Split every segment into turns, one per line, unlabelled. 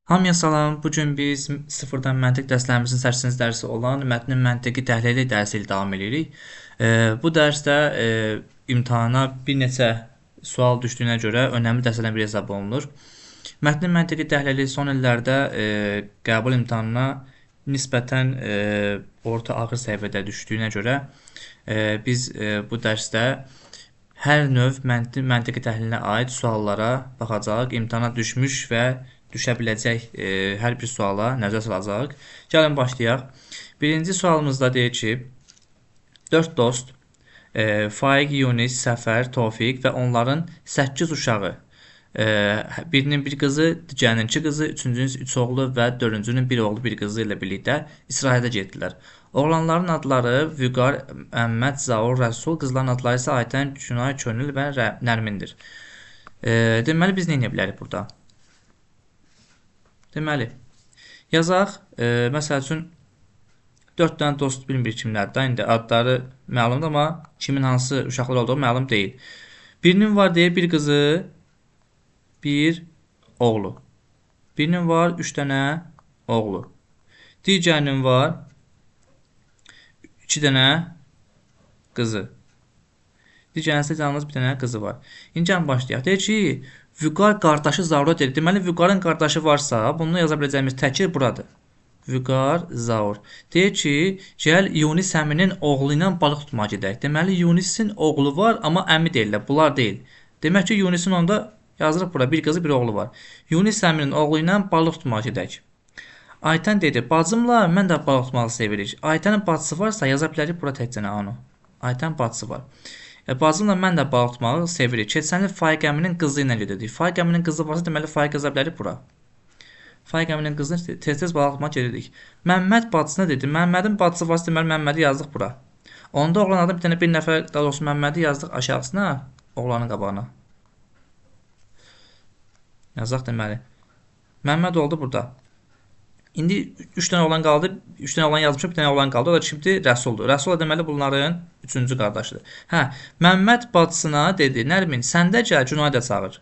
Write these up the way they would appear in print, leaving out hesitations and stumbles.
Hamıya salam. Bu gün biz sıfırdan məntiq dərslərimizin 8-ci dərsi olan mətnin məntiqi təhlili dərsi ilə davam edirik. Bu dərsdə imtahana bir neçə sual düşdüyünə görə önəmli dərslərdən biri hesab olunur. Mətnin məntiqi təhlili son illərdə qəbul imtahanına nisbətən orta ağır səviyyədə düşdüyünə görə biz bu dərsdə hər növ məntiqi təhlilinə aid suallara baxacağıq. İmtahana düşmüş və düşə biləcək hər bir suala nəzər salacağıq. Gəlin başlayaq. Birinci sualımızda deyir ki, 4 dost, Faiq, Yunis, Səfər, Tofiq və onların 8 uşağı, birinin bir qızı, digərinin 2 qızı, üçüncünün 3 oğlu və dördüncünün bir oğlu, bir qızı ilə birlikdə istirahətə getdilər. Oğlanların adları Vüqar, Əhməd, Zaur, Rəsul, qızların adları isə Aytən, Günay, Könül və Nərmindir. Deməli, biz nə edə bilərik burada? Deməli, yazaq, məsəl üçün, 4 dənə dost bilmirik kimlərdir. İndi adları məlumdur, amma kimin hansı uşaqlar olduğu məlum deyil. Birinin var deyir, bir qızı, bir oğlu. Birinin var 3 dənə oğlu. Digərinin var 2 dənə qızı. Digərinin isə yalnız bir dənə qızı var. İndi gəlin başlayaq. Deyir ki, Vüqar qardaşı Zaura deyir. Deməli, Vüqarın qardaşı varsa, bunu yaza biləcəyimiz təkir buradır. Vüqar, Zaur. Deyir ki, gəl Yunis əminin oğlu ilə balıq tutmağa gedək. Deməli, Yunisin oğlu var, amma əmi deyirlər. Bunlar deyil. Demək ki, Yunisin onda yazırıq bura. Bir qızı, bir oğlu var. Yunis əminin oğlu ilə balıq tutmağa gedək. Aytən dedi, bacımla mən də balıq tutmağı sevirik. Aytənin bacısı varsa, yaza bilərik bura təkcə onu. Aytən bacısı var. Bacımla mən də balıq tutmağı sevirik. Keçən il Faiq əminin qızı ilə gedirdik. Faiq əminin qızı varsa, deməli Faiq yaza bilərik bura. Faiq əminin qızını tez-tez balıq tutmağa gedirdik. Məmməd bacısına dedi. Məmmədin bacısı varsa, deməli Məmmədi yazdıq bura. Onda oğlan adı bir dənə bir nəfər, daha doğrusu Məmmədi yazdıq aşağısına, oğlanın qabağına. Yazaq deməli. Məmməd oldu burada. İndi 3 dənə oğlan qaldı, 3 dənə oğlan yazmışıq, bir dənə oğlan qaldı. O da kimdir? Rəsuldur. Rəsul da deməli bunların 3-cü qardaşıdır. Hə, Məmməd bacısına dedi, Nərmin, sən də gəl, Günay da çağır.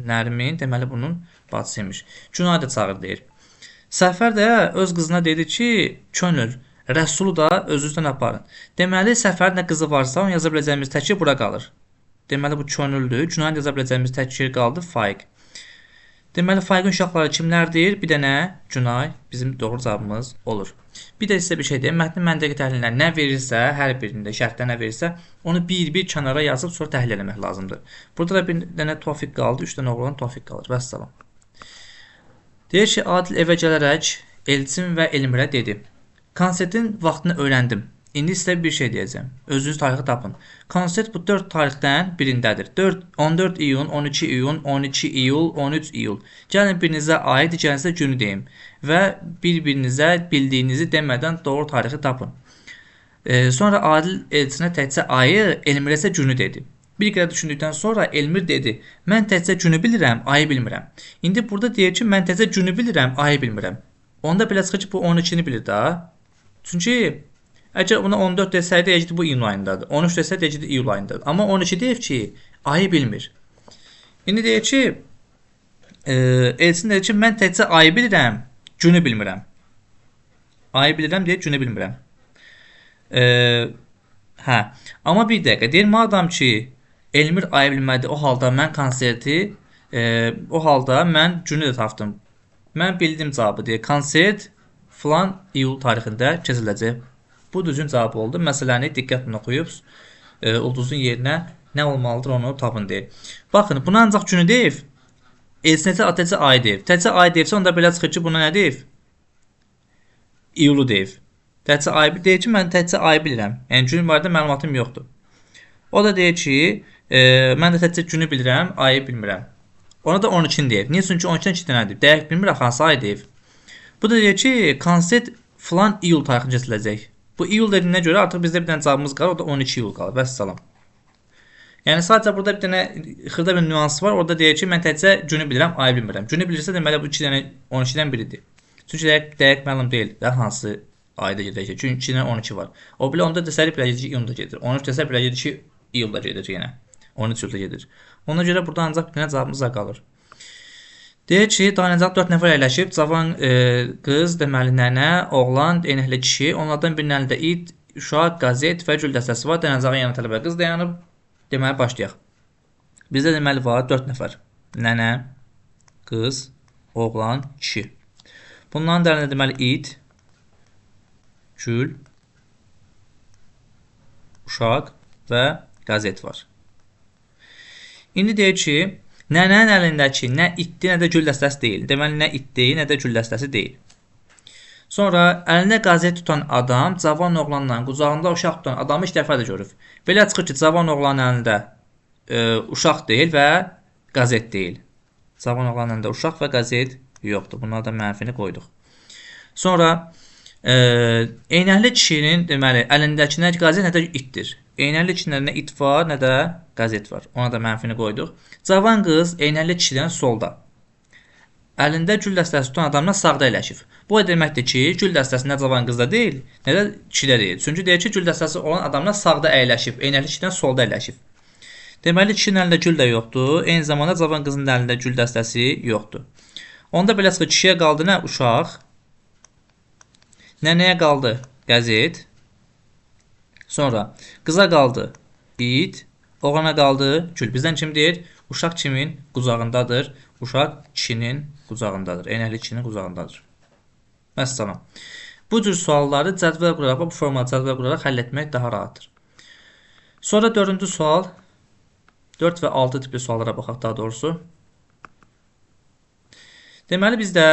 Nərmin, deməli bunun bacısıymış. Günay da çağır deyir. Səfər də öz qızına dedi ki, Könül, Rəsulu da özünüzdən aparın. Deməli, Səfərin də qızı varsa, onu yaza biləcəyimiz təkir bura qalır. Deməli, bu Könüldür. Günayın yaza biləcəyimiz təkir qaldı, Faiq. Deməli, Faiqin uşaqları kimlərdir? Bir dənə Günay bizim doğru cavabımız olur. Bir də sizə bir şey deyim. Mətnin məntiqi təhlilinə nə verirsə, hər birində şərtdə nə verirsə, onu bir-bir kənara yazıb sonra təhlil eləmək lazımdır. Burada da bir dənə Tofiq qaldı, 3 dənə oğlan Tofiq qalır. Vəssalam. Deyir ki, Adil evə gələrək Elçin və Elmirə dedi. Konsertin vaxtını öyrəndim. İndi sizə bir şey deyəcəm. Özünüz tarixi tapın. Konsert bu 4 tarixdən birindədir. 14 iyun, 12 iyun, 12 iyul, 13 iyul. Gəlin birinizə ayı, digərinizə günü deyim və bir-birinizə bildiyinizi demədən doğru tarixi tapın. Sonra Adil Elçinə təkcə ayı, Elmirə isə günü dedi. Bir qədər düşündükdən sonra Elmir dedi, mən təkcə günü bilirəm, ayı bilmirəm. İndi burada deyir ki, mən təkcə günü bilirəm, ayı bilmirəm. Onda belə çıxır ki, bu 12-ni bilir daha. Çünki əgər ona 14 desəydi, deyəcəkdi bu iyun ayındadır. 13 desəydi, deyəcəkdi iyul ayındadır. Amma 12 deyir ki, ayı bilmir. İndi deyir ki, Elçin deyir ki, mən təkcə ayı bilirəm, günü bilmirəm. Ayı bilirəm deyir, günü bilmirəm. Hə, amma bir dəqiqə, deyir, madam ki, Elmir ayı bilmədi, o halda mən konserti, o halda mən günü də tapdım. Mən bildim cavabı, deyir, konsert filan iyul tarixində keçiriləcək. Bu düzgün cavab oldu. Məsələni diqqətlə oxuyub, ulduzun yerinə nə olmalıdır onu tapın deyir. Baxın, buna ancaq günü deyib, Elçinə təkcə ay deyib. Təkcə ay deyibsə, onda belə çıxır ki, buna nə deyib? İyulu deyib. Təkcə ay deyir ki, mən təkcə ayı bilirəm. Yəni, gün barədə məlumatım yoxdur. O da deyir ki, mən də təkcə günü bilirəm, ayı bilmirəm. Ona da 12-ni deyib. Niyə? Çünki 12-dən 2 dənə deyib. Dəqiq bilmir, hansı ay deyib. Bu da deyir ki, konsert filan iyul tarixində keçiriləcək. Bu iyul dediyinə görə artıq bizdə bir dənə cavabımız qalır, o da 12 iyul qalır. Vəssalam. Yəni sadəcə burada bir dənə xırda bir nüans var. Orada deyir ki, mən təkcə günü bilirəm, ayı bilmirəm. Günü bilirsə, deməli bu 2 dənə 12-dən biridir. Çünki dəqiq məlum deyil də hansı ayda gedəcək. Çünki 2 dənə 12 var. O bilə onda desəlik biləcək ki, iyunda gedir. 13 desə biləcək ki, iyulda gedir yenə. 13 iyulda gedir. Ona görə burada ancaq bir dənə cavabımız qalır. Deyir ki, dayanacaq 4 nəfər əyləşib, cavan qız, deməli nənə, oğlan, eynəkli kişi, onlardan birinin əlində it, uşaq, qəzet və gül dəstəsi var. Dayanacağın yanında tələbə qız dayanıb. Deməli, başlayaq. Bizdə deməli var 4 nəfər. Nənə, qız, oğlan, kişi. Bunların da əlində deməli it, gül, uşaq və qəzet var. İndi deyir ki, nənənin əlindəki nə itdir, nə də gül dəstəsi deyil. Deməli, nə it deyil, nə də gül dəstəsi deyil. Sonra əlində qəzet tutan adam cavan oğlanla qucağında uşaq tutan adamı ilk dəfədir görüb. Belə çıxır ki, cavan oğlanın əlində uşaq deyil və qəzet deyil. Cavan oğlanın əlində uşaq və qəzet yoxdur. Bunlara da mənfini qoyduq. Sonra eynəkli kişinin deməli əlindəki nə qəzet, nə də itdir. Eynəkli kişinin nə it var, nə də qəzet var. Ona da mənfini qoyduq. Cavan qız eynəkli kişidən solda. Əlində gül dəstəsi tutan adamdan sağda əyləşib. Bu o deməkdir ki, gül dəstəsi nə cavan qızda deyil, nə də kişidə deyil. Çünki deyir ki, gül dəstəsi olan adamdan sağda əyləşib, eynəkli kişidən solda əyləşib. Deməli, kişinin əlində gül də yoxdur, eyni zamanda cavan qızın da əlində gül dəstəsi yoxdur. Onda belə çıxır, kişiyə qaldı nə? Uşaq. Nənəyə qaldı qəzet. Sonra qıza qaldı it, oğlana qaldı gül. Bizdən kim deyir? Uşaq kimin qucağındadır? Uşaq kişinin qucağındadır. Eynəkli kişinin qucağındadır. Vəssalam. Bu cür sualları cədvəl quraraq, bu formada cədvəl quraraq həll etmək daha rahatdır. Sonra dördüncü sual, 4 və 6 tipli suallara baxaq daha doğrusu. Deməli, bizdə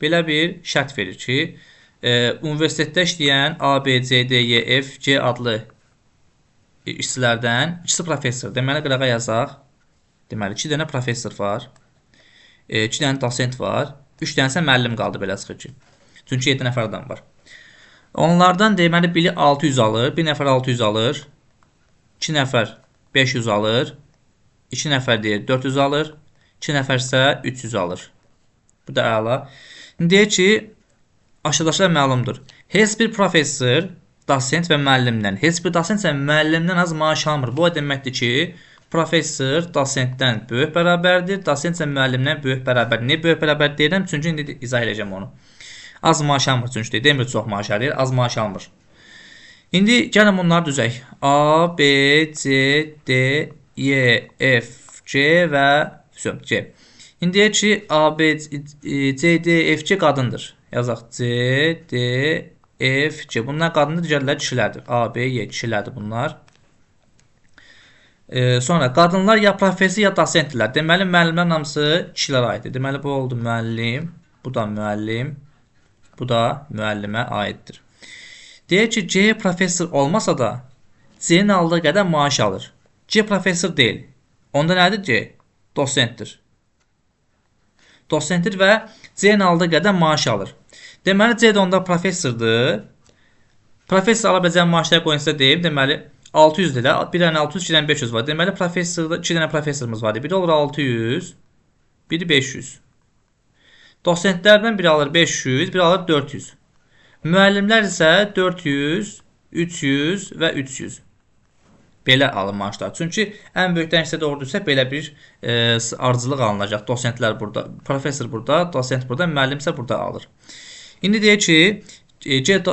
belə bir şərt verir ki, universitetdə işləyən A, B, C, D, E, F, G adlı işçilərdən ikisi professor. Deməli, qırağa yazaq. Deməli, 2 dənə professor var, 2 dənə dosent var, 3 dənə isə müəllim qaldı belə çıxır ki. Çünki 7 nəfər adam var. Onlardan deməli, biri 600 alır, bir nəfər 600 alır, 2 nəfər 500 alır, 2 nəfər deyir 400 alır, 2 nəfər isə 300 alır. Bu da əla. İndi deyir ki, aşağıdakılar məlumdur. Heç bir professor, dosent və müəllimdən, heç bir dosent isə müəllimdən az maaş almır. Bu o deməkdir ki, professor dosentdən böyük bərabərdir, dosent isə müəllimdən böyük bərabərdir. Niyə böyük bərabər deyirəm? Çünki indi izah edəcəm onu. Az maaş almır çünki deyir, demir çox maaş alır, az maaş almır. İndi gəlin bunları düzək. A, B, C, D, E, F, G və C. İndi deyir ki, A, B, C, D, F, G qadındır. Yazaq C, D, F, G. Bunlar qadındır, digərləri kişilərdir. A, B, Y kişilərdir bunlar. Sonra qadınlar ya professor ya dosentdirlər. Deməli, müəllimlərin hamısı kişilərə aiddir. Deməli, bu oldu müəllim, bu da müəllim, bu da müəllimə aiddir. Deyir ki, C professor olmasa da C-nin aldığı qədər maaş alır. C professor deyil. Onda nədir C? Dosentdir. Dosentdir və C-nin aldığı qədər maaş alır. Deməli, C də onda professordur. Professor ala biləcəyi maaşları qoyun sizə deyim. Deməli, 600-dür də. Bir dənə 600, 2 dənə 500 var. Deməli, professorda 2 dənə professorumuz var. Biri olur 600, biri 500. Dosentlərdən biri alır 500, biri alır 400. Müəllimlər isə 400, 300 və 300. Belə alır maaşlar. Çünki ən böyükdən hissə doğru düşsə belə bir ardıcılıq alınacaq. Dosentlər burada, professor burada, dosent burada, müəllim isə burada alır. İndi deyir ki, C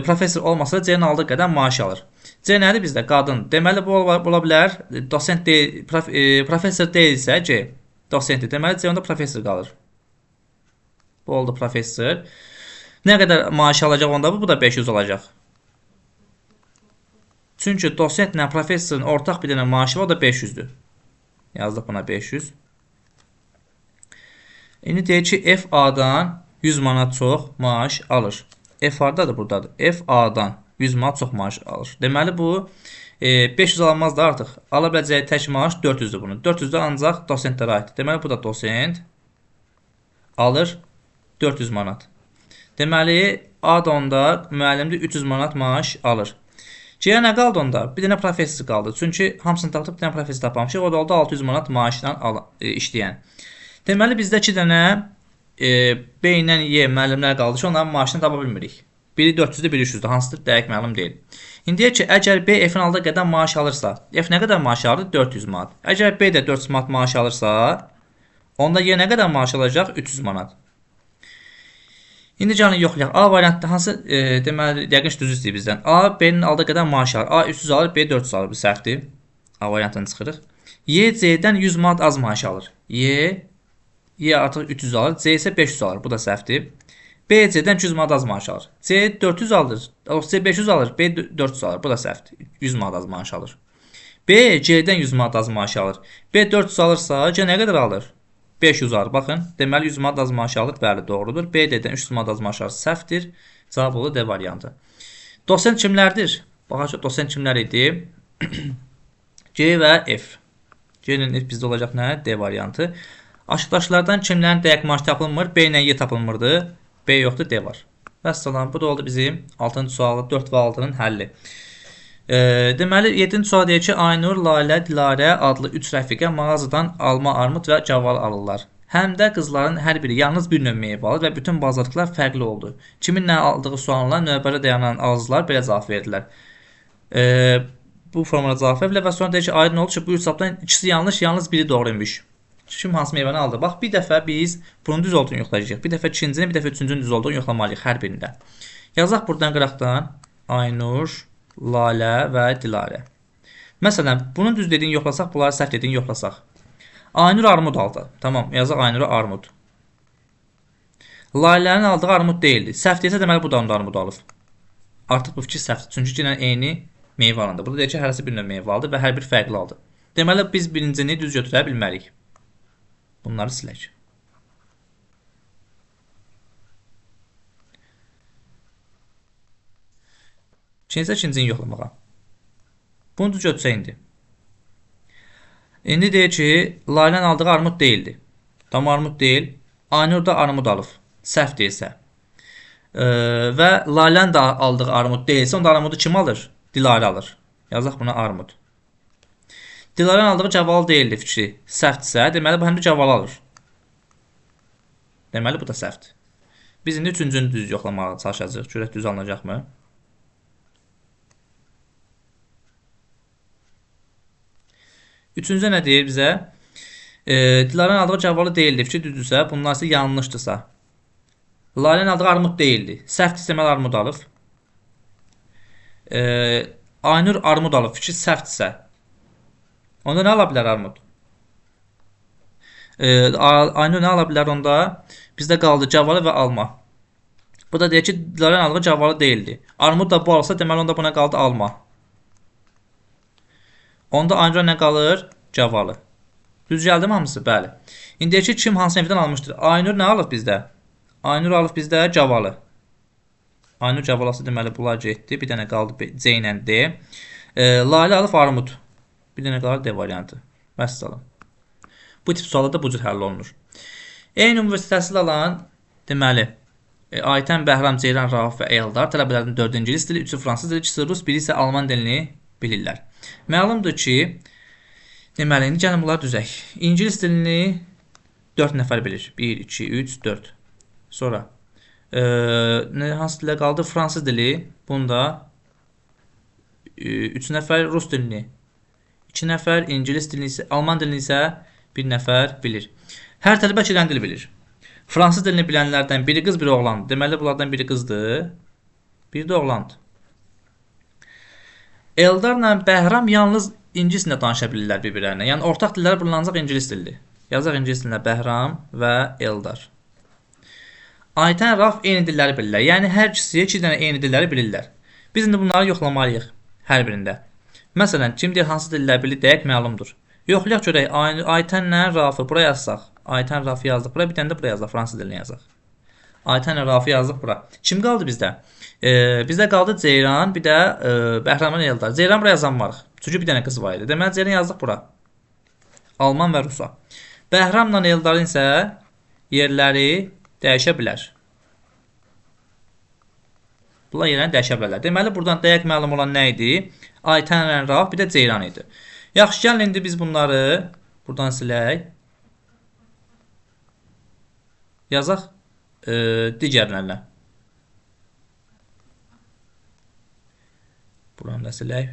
professor olmasa da C-nin aldığı qədər maaş alır. C nədir bizdə? Qadın. Deməli, bu ola bilər. Dosent deyil, professor deyilsə C dosentdir. Deməli, C onda professor qalır. Bu oldu professor. Nə qədər maaş alacaq onda bu? Bu da 500 olacaq. Çünki dosentlə professorun ortaq bir dənə maaşı var, o da 500-dür. Yazdıq buna 500. İndi deyir ki, F A-dan 100 manat çox maaş alır. F hardadır? Buradadır. F A-dan 100 manat çox maaş alır. Deməli, bu 500 alınmaz da artıq. Ala biləcəyi tək maaş 400-dür bunun. 400 də ancaq dosentlərə aiddir. Deməli, bu da dosent alır 400 manat. Deməli, A da onda müəllimdir 300 manat maaş alır. G-yə nə qaldı onda? Bir dənə professor qaldı. Çünki hamısını tapdıq, bir dənə professor tapmamışıq. O da oldu 600 manat maaşla işləyən. Deməli, bizdə 2 dənə B ilə Y müəllimlər qaldı ki, onların maaşını tapa bilmirik. Biri 400-dür, biri 300-dür. Hansıdır? Dəqiq məlum deyil. İndi deyək ki, əgər B F-in aldığı qədər maaş alırsa, F nə qədər maaş alır? 400 manat. Əgər B də 400 manat maaş alırsa, Onda Y nə qədər maaş alacaq? 300 manat. İndi gəlin yoxlayaq. A variantda hansı deməli yəqin ki düz istəyir bizdən. A B-nin aldığı qədər maaş alır. A 300 alır, B 400 alır. Bu səhvdir. A variantını çıxırıq. Y C-dən 100 manat az maaş alır. Y artıq 300 alır, C isə 500 alır. Bu da səhvdir. B C-dən 200 manat az maaş alır. C 400 alır, C 500 alır, B 400 alır. Bu da səhvdir. 100 manat az maaş alır. B C-dən 100 manat az maaş alır. B 400 alırsa C nə qədər alır? 500 alır. Baxın, deməli 100 manat az maaş alır. Bəli, doğrudur. B D-dən 300 manat az maaş alır. Səhvdir. Cavab olur D variantı. Dosent kimlərdir? Baxaq, dosent kimlər idi? C və F. C ilə F bizdə olacaq nə? D variantı. Aşağıdakılardan kimlərin dəqiq maaşı tapılmır? B ilə Y tapılmırdı. B yoxdur, D var. Vəssalam, bu da oldu bizim 6-cı sualı 4 və 6-nın həlli. Deməli, 7-ci sual deyir ki, Aynur, Lalə, Dilarə adlı 3 rəfiqə mağazadan alma, armud və cavalı alırlar. Həm də qızların hər biri yalnız bir növ meyvə alır və bütün bazarlıqlar fərqli oldu. Kimin nə aldığı sualına növbədə dayanan alıcılar belə cavab verdilər. Bu formada cavab verdilər və sonra deyir ki, aydın oldu ki, bu üç cavabdan ikisi yanlış, yalnız biri doğru imiş. Kim hansı meyvəni aldı? Bax, bir dəfə biz bunun düz olduğunu yoxlayacağıq. Bir dəfə ikincinin, bir dəfə üçüncünün düz olduğunu yoxlamalıyıq hər birində. Yazaq buradan qıraqdan Aynur, Lalə və Dilarə. Məsələn, bunun düz dediyini yoxlasaq, bunları səhv dediyini yoxlasaq. Aynur armud aldı. Tamam, yazaq Aynura armud. Lalənin aldığı armud deyildi. Səhv desə, deməli bu da armud alıb. Artıq bu fikir səhvdir. Çünki yenə eyni meyvə alındı. Burada deyir ki, hərəsi bir növ meyvə aldı və hər bir fərqli aldı. Deməli, biz birincini düz götürə bilmərik. Bunları silək. İkincisi, ikincini yoxlamağa. Bunu düz götürsək indi. İndi deyir ki, Lalənin aldığı armud deyildi. Tam armud deyil. Aynur da armud alıb. Səhv deyilsə. Və Lalənin də aldığı armud deyilsə, onda armudu kim alır? Dilarə alır. Yazaq buna armud. Dilarənin aldığı cavalı deyildi fikri. Səhvdirsə, deməli bu həm də cavalı alır. Deməli bu da səhvdir. Biz indi üçüncünü düz yoxlamağa çalışacağıq. Görək düz alınacaqmı? Üçüncü nə deyir bizə? Dilarənin aldığı cavalı deyildi. Fikri düzdürsə, bunlar isə yanlışdırsa. Lalənin aldığı armud deyildi. Səhvdirsə, deməli armud alıb. Aynur armud alıb. Fikri səhvdirsə. Onda nə ala bilər armud? Aynur nə ala bilər onda? Bizdə qaldı cavalı və alma. Bu da deyir ki, Dilarənin aldığı cavalı deyildi. Armud da bu alsa, deməli onda buna qaldı alma. Onda Aynura nə qalır? Cavalı. Düz gəldi mi hamısı? Bəli. İndi deyir ki, kim hansı meyvədən almışdır? Aynur nə alıb bizdə? Aynur alıb bizdə cavalı. Aynur cavalısı deməli bunlar getdi. Bir dənə qaldı C ilə D. Lalə alıb armud. Bir dənə qalır D variantı. Vəssalam. Bu tip sualda da bu cür həll olunur. Eyni universitet təhsil alan, deməli, Aytən, Bəhram, Ceyran, Rauf və Eldar tələbələrdən 4 ingilis dili, 3-ü fransız dili, 2-si rus, biri isə alman dilini bilirlər. Məlumdur ki, deməli, indi gəlin bunları düzək. İngilis dilini 4 nəfər bilir. 1, 2, 3, 4. Sonra, hansı dilə qaldı? Fransız dili. Bunda 3 nəfər, rus dilini 2 nəfər, ingilis dilini isə, alman dilini isə 1 nəfər bilir. Hər tələbə 2 dənə dil bilir. Fransız dilini bilənlərdən biri qız, biri oğlandır. Deməli, bunlardan biri qızdır, biri də oğlandır. Eldarla Bəhram yalnız ingilis dilində danışa bilirlər bir-birlərinə. Yəni, ortaq dilləri bunlar ancaq ingilis dilidir. Yazaq ingilis dilində Bəhram və Eldar. Aytən, Rauf eyni dilləri bilirlər. Yəni, hər ikisi 2 dənə eyni dilləri bilirlər. Biz indi bunları yoxlamalıyıq hər birində. Məsələn, kim deyir hansı dillər bilir, dəqiq məlumdur. Yoxlayaq görək, Aytənlə Raufı bura yazsaq. Aytən, Raufı yazdıq bura, bir dənə də bura yazdıq, fransız dilini yazaq. Aytənlə Raufı yazdıq bura. Kim qaldı bizdə? Bizdə qaldı Ceyran, bir də Bəhramın Eldar. Ceyran bura yazanmarıq. Çünki bir dənə qız var idi. Deməli, Ceyran yazdıq bura. Alman və Rusa. Bəhramla Eldarın isə yerləri dəyişə bilər. Bunlar yerlərini dəyişə bilərlər. Deməli, buradan dəqiq məlum olan nə idi? Aytənlə Rauf, bir də Ceyran idi. Yaxşı, gəlin indi biz bunları buradan silək. Yazaq digərlərlə. Buranı da silək.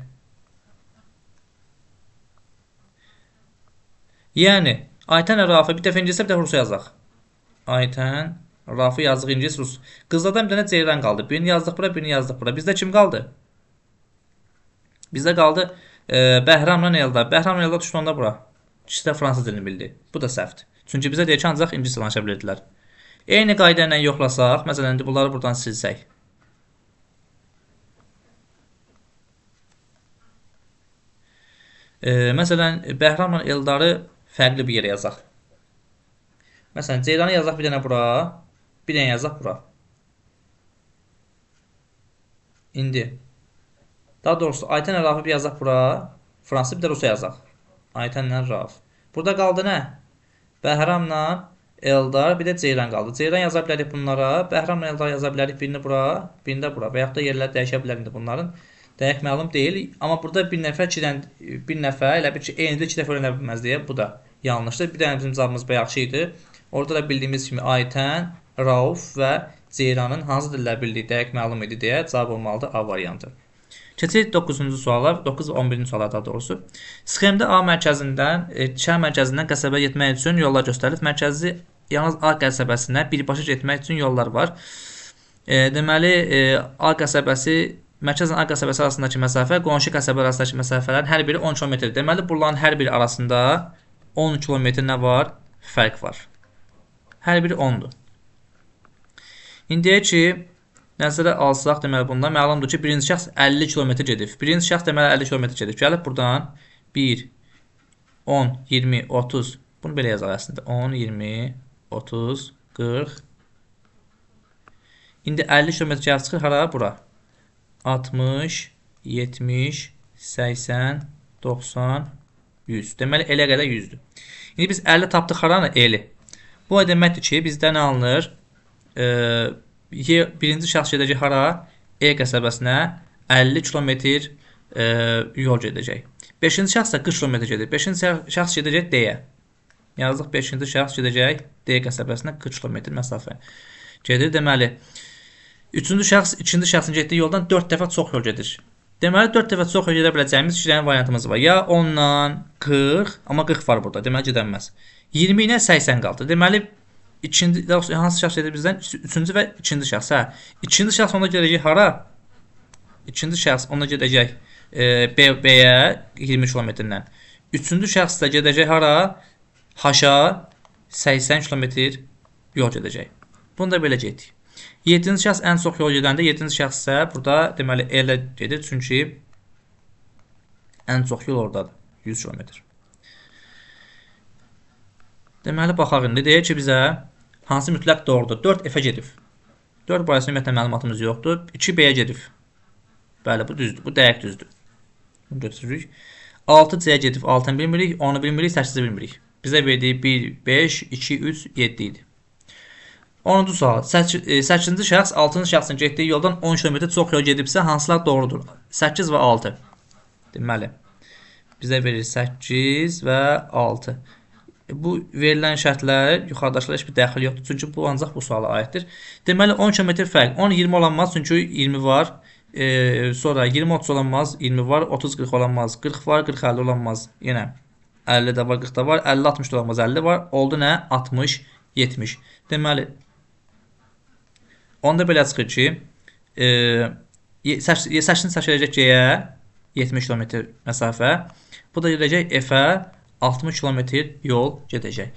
Yəni, Aytənlə Raufı bir dəfə ingiliscə, bir dəfə rusca yazaq. Aytən, Raufı yazdıq ingilis, rus. Qızlardan bir dənə Ceyran qaldı. Birini yazdıq bura, birini yazdıq bura. Bizdə kim qaldı? Bizdə qaldı Bəhramla Eldar. Bəhramla Eldar düşdü onda bura. İkisi də fransız dilini bildi. Bu da səhvdir. Çünki bizə deyir ki, ancaq ingiliscə danışa bilirdilər. Eyni qayda ilə yoxlasaq, məsələn, indi bunları buradan silsək. Məsələn, Bəhramla Eldarı fərqli bir yerə yazaq. Məsələn, Ceyranı yazaq bir dənə bura, bir dənə yazaq bura. İndi, daha doğrusu, Aytənlə Raufı bir yazaq bura, fransız bir də rusca yazaq. Aytənlə Rauf. Burada qaldı nə? Bəhramla Eldar, bir də Ceyran qaldı. Ceyran yaza bilərik bunlara, Bəhramla Eldar yaza bilərik birini bura, birini də bura. Və yaxud da yerlər dəyişə bilər indi bunların. Dəqiq məlum deyil, amma burada bir nəfər, bir nəfər elə bil ki, eyni dil iki dəfə öyrənə bilməz deyə bu da yanlışdır. Bir dənə bizim cavabımız yaxşı idi. Orada da bildiyimiz kimi Aytən, Rauf və Ceyranın hansı dillər bildiyi dəqiq məlum idi deyə cavab olmalıdır A variantı. Keçirik 9-cu suala, 9 və 11-ci suala daha doğrusu. Sxemdə A mərkəzindən, şəhər mərkəzindən qəsəbəyə getmək üçün yollar göstərilir. Mərkəzi yalnız A qəsəbəsinə birbaşa getmək üçün yollar var. Deməli, A qəsəbəsi, mərkəzlə A qəsəbəsi arasındakı məsafə, qonşu qəsəbə arasındakı məsafələrin hər biri 10 km. Deməli, bunların hər biri arasında 10 km nə var? Fərq var. Hər biri 10-dur. İndi deyək ki, nəzərə alsaq, deməli, bundan məlumdur ki, birinci şəxs 50 km gedib. Birinci şəxs deməli 50 km gedib. Gəlib buradan 1, 10, 20, 30. Bunu belə yazaq əslində. 10, 20, 30, 40. İndi 50 km gəlib çıxır. Hara? Bura. 60, 70, 80, 90, 100. Deməli, elə qədər 100-dür. İndi biz 50 tapdıq haranı? Eli. Bu o deməkdir ki, bizdə nə alınır? Birinci şəxs gedəcək hara? E qəsəbəsinə 50 km yol gedəcək. Beşinci şəxs də 40 km gedir. Beşinci şəxs gedəcək D-yə. Yazdıq, beşinci şəxs gedəcək D qəsəbəsinə 40 km məsafə gedir. Deməli, üçüncü şəxs ikinci şəxsin getdiyi yoldan 4 dəfə çox yol gedir. Deməli, 4 dəfə çox yol gedə biləcəyimiz iki dənə variantımız var. Ya 10-dan 40, amma 40 var burada. Deməli, gedənməz. 20 ilə 80 qaldı. Deməli, ikinci, hansı şəxs gedir bizdən? Üçüncü və ikinci şəxs. Hə. İkinci şəxs onda gedəcək hara? İkinci şəxs onda gedəcək B-yə 20 km-dən. Üçüncü şəxs də gedəcək hara? H-a 80 km yol gedəcək. Bunu da belə getdik. Yeddinci şəxs ən çox yol gedəndə, yeddinci şəxs isə burada deməli L-ə gedir. Çünki ən çox yol oradadır. 100 km. Deməli, baxaq indi. Deyir ki, bizə hansı mütləq doğrudur? 4 F-ə gedib. 4 barəsində ümumiyyətlə məlumatımız yoxdur. 2 B-yə gedib. Bəli, bu düzdür. Bu dəqiq düzdür. Bunu götürürük. 6 C-yə gedib. 6-nı bilmirik, 10-u bilmirik, 8-i bilmirik. Bizə verdiyi 1, 5, 2, 3, 7 idi. 10-cu sual. 8-ci şəxs 6-cı şəxsin getdiyi yoldan 10 km çox yol gedibsə, hansılar doğrudur? 8 və 6. Deməli, bizə verir 8 və 6. Bu verilən şərtlər yuxarıdakılara heç bir dəxil yoxdur. Çünki bu ancaq bu suala aiddir. Deməli, 10 km fərq. 10, 20 olanmaz, çünki 20 var. Sonra 20, 30 olanmaz, 20 var. 30, 40 olanmaz, 40 var. 40, 50 olanmaz. Yenə 50 də var, 40 da var. 50, 60 da olanmaz, 50 var. Oldu nə? 60, 70. Deməli, onda belə çıxır ki, 8-ci şəxs gedəcək G-yə 70 km məsafə. Bu da gedəcək F-ə 60 km yol gedəcək.